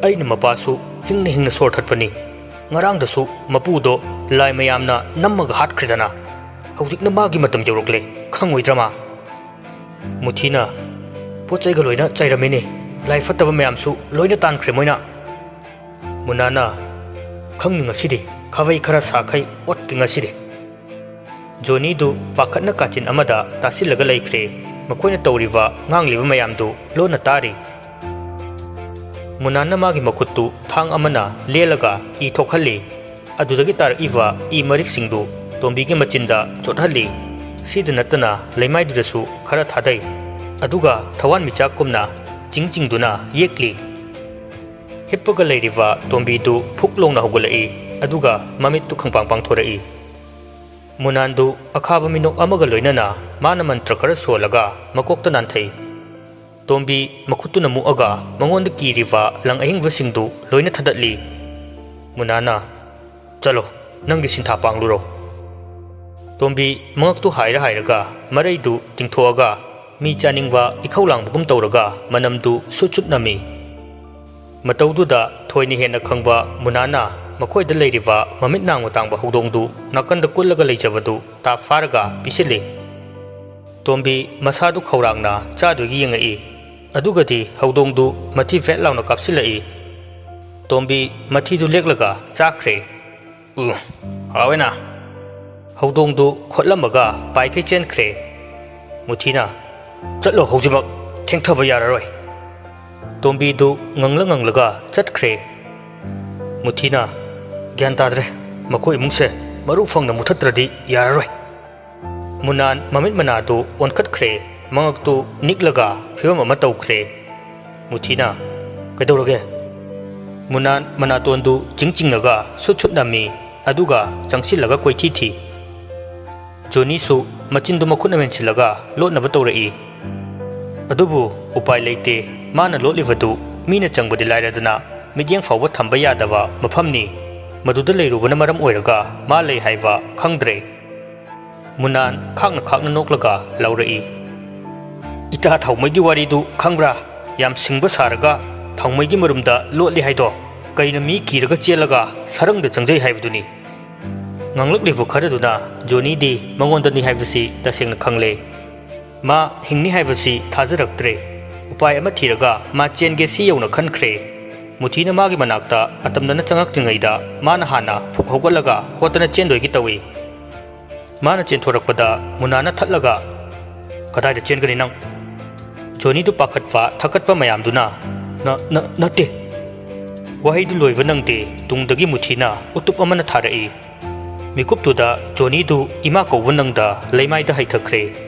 ꯑꯩꯅ ꯃꯄꯥꯁꯨ ꯍꯤꯡꯅ ꯍꯤꯡꯅ ꯁꯣꯔ ꯊꯠꯄꯅꯤ꯫ ꯉꯔꯥꯡꯗꯁꯨ ꯃꯄꯨꯗꯣ ꯂꯥꯏ ꯃꯌꯥꯝꯅ ꯅꯝꯃꯒ ꯍꯥꯠꯈ꯭ꯔꯦꯗꯅ꯫ ꯍꯧꯖꯤꯛꯅ ꯃꯥꯒꯤ ꯃꯇꯝ ꯌꯧꯔꯛꯂꯦ, ꯈꯪꯉꯣꯏꯗ꯭ꯔꯃ?" ꯃꯨꯊꯤꯅ, "ꯄꯣꯠ ꯆꯩꯒ ꯂꯣꯏꯅ ꯆꯥꯏꯔꯝꯃꯤꯅꯦ꯫ ꯂꯥꯏ ꯐꯠꯇꯕ ꯃꯌꯥꯝꯁꯨ ꯂꯣꯏꯅ ꯇꯥꯟꯈ꯭ꯔꯦ ꯃꯣꯏꯅ꯫" ꯃꯨꯅꯥꯅ, "ꯈꯪꯅꯤ ꯉꯁꯤꯗꯤ, ꯈꯥꯕꯩ ꯈꯔ ꯁꯥꯈꯩ ꯑꯣꯠꯀꯦ ꯉꯁꯤꯗꯤ꯫" ꯖꯣꯅꯤꯗꯨ ꯄꯥꯈꯠꯅ ꯀꯥꯆꯤꯟ ꯑꯃꯗ ꯇꯥꯁꯤꯜꯂꯒ ꯂꯩꯈ꯭ꯔꯦ꯫ ꯃꯈꯣꯏꯅ ꯇꯧꯔꯤꯕ ꯉꯥꯡꯂꯤꯕ ꯃꯌꯥꯝꯗꯨ ꯂꯣꯟꯅ ꯇꯥꯔꯤ꯫ ꯃꯨꯅꯥꯟꯅ ꯃꯥꯒꯤ ꯃꯈꯨꯠꯇꯨ ꯊꯥꯡ ꯑꯃꯅ ꯂꯦꯜꯂꯒ ꯏ ꯊꯣꯛꯍꯜꯂꯤ꯫ ꯑꯗꯨꯗꯒꯤ ꯇꯥꯔꯛꯏꯕ ꯏ ꯃꯔꯤꯛꯁꯤꯡꯗꯨ ꯇꯣꯝꯕꯤꯒꯤ ꯃꯆꯤꯟꯗ ꯆꯣꯠꯍꯜꯂꯤ꯫ ꯁꯤꯗ ꯅꯠꯇꯅ ꯂꯩꯃꯥꯏꯗꯨꯗꯁꯨ ꯈꯔ ꯊꯥꯗꯩ꯫ ꯑꯗꯨꯒ ꯊꯋꯥꯟꯃꯤꯆꯥꯛꯀꯨꯝꯅ ꯆꯤꯡ ꯆꯤꯡꯗꯨꯅ ꯌꯦꯛꯂꯤ꯫ ꯍꯤꯞꯄꯒ ꯂꯩꯔꯤꯕ ꯇꯣꯝꯕꯤꯗꯨ ꯐꯨꯛ ꯂꯣꯡꯅ ꯍꯧꯒꯠꯂꯛꯏ꯫ ꯑꯗꯨꯒ ꯃꯃꯤꯠꯇꯨ ꯈꯪꯄꯥꯡ ꯄꯥꯡꯊꯣꯔꯛꯏ꯫ ꯃꯨꯅꯥꯟꯗꯨ ꯑꯈꯥꯕ ꯃꯤꯅꯣꯛ ꯑꯃꯒ ꯂꯣꯏꯅꯅ ꯃꯥꯅ ꯃꯟꯇ꯭ꯔ ꯈꯔ ꯁꯣꯜꯂꯒ ꯃꯀꯣꯛꯇ ꯅꯥꯟꯊꯩ꯫ ꯇꯣꯝꯕꯤ ꯃꯈꯨꯠꯇꯨꯅ ꯃꯨꯛꯑꯒ ꯃꯉꯣꯟꯗ ꯀꯤꯔꯤꯕ ꯂꯪ ꯑꯍꯤꯡꯕꯁꯤꯡꯗꯨ ꯂꯣꯏꯅ ꯊꯥꯗꯠꯂꯤ꯫ ꯃꯨꯅꯥꯅ, "ꯆꯠꯂꯣ, ꯅꯪꯒꯤ ꯁꯤꯟꯊꯥ ꯄꯥꯡꯂꯨꯔꯣ꯫" ꯇꯣꯝꯕꯤ ꯃꯉꯛꯇꯨ ꯍꯥꯏꯔ ꯍꯥꯏꯔꯒ ꯃꯔꯩꯗꯨ ꯇꯤꯡꯊꯣꯛꯑꯒ ꯃꯤ ꯆꯥꯅꯤꯡꯕ ꯏꯈꯧ ꯂꯥꯡꯕꯒꯨꯝ ꯇꯧꯔꯒ ꯃꯅꯝꯗꯨ ꯁꯨꯠ ꯁꯨꯠ ꯅꯝꯃꯤ꯫ ꯃꯇꯧꯗꯨꯗ ꯊꯣꯏꯅ ꯍꯦꯟꯅ ꯈꯪꯕ ꯃꯨꯅꯥꯅ ꯃꯈꯣꯏꯗ ꯂꯩꯔꯤꯕ ꯃꯃꯤꯠ ꯅꯥꯡꯃ ꯇꯥꯡꯕ ꯍꯧꯗꯣꯡꯗꯨ ꯅꯥꯀꯟꯗ ꯀꯨꯜꯂꯒ ꯂꯩꯖꯕꯗꯨ ꯇꯥꯞ ꯐꯥꯔꯒ ꯄꯤꯁꯤꯜꯂꯤ꯫ ꯇꯣꯝꯕꯤ ꯃꯁꯥꯗꯨ ꯈꯧꯔꯥꯡꯅ ꯆꯥꯗꯣꯏꯒꯤ ꯌꯦꯡꯉꯛꯏ꯫ ꯑꯗꯨꯒꯗꯤ ꯍꯧꯗꯣꯡꯗꯨ ꯃꯊꯤ ꯐꯦꯠ ꯂꯥꯎꯅ ꯀꯥꯞꯁꯤꯜꯂꯛꯏ꯫ ꯇꯣꯝꯕꯤ ꯃꯊꯤꯗꯨ ꯂꯦꯛꯂꯒ ꯆꯥꯈ꯭ꯔꯦ꯫ "ꯎ, ꯍꯥꯎꯋꯦꯅ꯫" ꯍꯧꯗꯣꯡꯗꯨ ꯈꯣꯠꯂꯝꯃꯒ ꯄꯥꯏꯈꯩ ꯆꯦꯟꯈ꯭ꯔꯦ꯫ ꯃꯨꯊꯤꯅ, "ꯆꯠꯂꯣ ꯍꯧꯖꯤꯛꯃꯛ, ꯊꯦꯡꯊꯕ ꯌꯥꯔꯔꯣꯏ꯫" ꯇꯣꯝꯕꯤꯗꯨ ꯉꯪꯂ ꯉꯪꯂꯒ ꯆꯠꯈ꯭ꯔꯦ꯫ ꯃꯨꯊꯤꯅ, "ꯒ꯭ꯌꯥꯟ ꯇꯥꯗ꯭ꯔꯦ, ꯃꯈꯣꯏ ꯏꯃꯨꯡꯁꯦ ꯃꯔꯨ ꯐꯪꯅ ꯃꯨꯊꯠꯇ꯭ꯔꯗꯤ ꯌꯥꯔꯔꯣꯏ꯫" ꯃꯨꯅꯥꯟ ꯃꯃꯤꯠ ꯃꯅꯥꯗꯨ ꯑꯣꯟꯈꯠꯈ꯭ꯔꯦ, ꯃꯉꯛꯇꯨ ꯅꯤꯛꯂꯒ ꯐꯤꯕꯝ ꯑꯃ ꯇꯧꯈ꯭ꯔꯦ꯫ ꯃꯨꯊꯤꯅ, "ꯀꯩꯗꯧꯔꯒꯦ?" ꯃꯨꯅꯥꯟ ꯃꯅꯥꯇꯣꯟꯗꯨ ꯆꯤꯡ ꯆꯤꯡꯉꯒ ꯁꯨꯠ ꯁꯨꯠ ꯅꯝꯃꯤ, ꯑꯗꯨꯒ ꯆꯪꯁꯤꯜꯂꯒ ꯀꯣꯏꯊꯤ ꯊꯤ꯫ ꯖꯣꯅꯤꯁꯨ ꯃꯆꯤꯟꯗꯨ ꯃꯈꯨꯠꯅ ꯃꯦꯟꯁꯤꯜꯂꯒ ꯂꯣꯠꯅꯕ ꯇꯧꯔꯛꯏ꯫ ꯑꯗꯨꯕꯨ ꯎꯄꯥꯏ ꯂꯩꯇꯦ, ꯃꯥꯅ ꯂꯣꯠꯂꯤꯕꯗꯨ ꯃꯤꯅ ꯆꯪꯕꯗꯤ ꯂꯥꯏꯔꯗꯅ, ꯃꯤꯠꯌꯦꯡ ꯐꯥꯎꯕ ꯊꯝꯕ ꯌꯥꯗꯕ ꯃꯐꯝꯅꯤ꯫ ꯃꯗꯨꯗ ꯂꯩꯔꯨꯕꯅ ꯃꯔꯝ ꯑꯣꯏꯔꯒ ꯃꯥ ꯂꯩ ꯍꯥꯏꯕ ꯈꯪꯗ꯭ꯔꯦ꯫ ꯃꯨꯅꯥꯟ ꯈꯥꯛꯅ ꯈꯥꯛꯅ ꯅꯣꯛꯂꯒ ꯂꯥꯎꯔꯛꯏ, "ꯏꯇꯥ ꯊꯥꯎꯃꯩꯒꯤ ꯋꯥꯔꯤꯗꯨ ꯈꯪꯕ꯭ꯔꯥ? ꯌꯥꯝ ꯁꯤꯡꯕ ꯁꯥꯔꯒ ꯊꯥꯎꯃꯩꯒꯤ ꯃꯔꯨꯝꯗ ꯂꯣꯠꯂꯤ ꯍꯥꯏꯗꯣ꯫ ꯀꯩꯅꯣ, ꯃꯤ ꯀꯤꯔꯒ ꯆꯦꯜꯂꯒ ꯁꯔꯪꯗ ꯆꯪꯖꯩ ꯍꯥꯏꯕꯗꯨꯅꯤ?" ꯉꯥꯡꯂꯛꯂꯤꯕ ꯈꯔꯗꯨꯅ ꯖꯣꯅꯤꯗꯤ ꯃꯉꯣꯟꯗꯅꯤ ꯍꯥꯏꯕꯁꯤ ꯇꯁꯦꯡꯅ ꯈꯪꯂꯦ꯫ ꯃꯥ ꯍꯤꯡꯅꯤ ꯍꯥꯏꯕꯁꯤ ꯊꯥꯖꯔꯛꯇ꯭ꯔꯦ꯫ ꯎꯄꯥꯏ ꯑꯃ ꯊꯤꯔꯒ ꯃꯥ ꯆꯦꯟꯒꯦ ꯁꯤ ꯌꯧꯅ ꯈꯟꯈ꯭ꯔꯦ꯫ ꯃꯨꯊꯤꯅ ꯃꯥꯒꯤ ꯃꯅꯥꯛꯇ ꯑꯇꯝꯅꯅ ꯆꯪꯉꯛꯇ꯭ꯔꯤꯉꯩꯗ ꯃꯥꯅ ꯍꯥꯟꯅ ꯐꯨꯛ ꯍꯧꯒꯠꯂꯒ ꯍꯣꯠꯇꯅ ꯆꯦꯟꯗꯣꯏꯒꯤ ꯇꯧꯏ꯫ ꯃꯥꯅ ꯆꯦꯟꯊꯣꯔꯛꯄꯗ ꯃꯨꯅꯥꯅ ꯊꯠꯂꯒ, "ꯀꯗꯥꯏꯗ ꯆꯦꯟꯒꯅꯤ ꯅꯪ?" ꯖꯣꯅꯤꯗꯨ ꯄꯥꯈꯠꯄ ꯊꯀꯠꯄ ꯃꯌꯥꯝꯗꯨꯅ, "ꯅ-, ꯅ-, ꯅꯠꯇꯦ!" ꯋꯥꯍꯩꯗꯨ ꯂꯣꯏꯕ ꯅꯪꯗꯦ, ꯇꯨꯡꯗꯒꯤ ꯃꯨꯊꯤꯅ ꯎꯇꯨꯞ ꯑꯃꯅ ꯊꯥꯔꯛꯏ꯫ ꯃꯤꯀꯨꯞꯇꯨꯗ ꯖꯣꯅꯤꯗꯨ ꯏꯃꯥ ꯀꯧꯕ ꯅꯪꯗ ꯂꯩꯃꯥꯏꯗ ꯍꯩꯊꯈ꯭ꯔꯦ꯫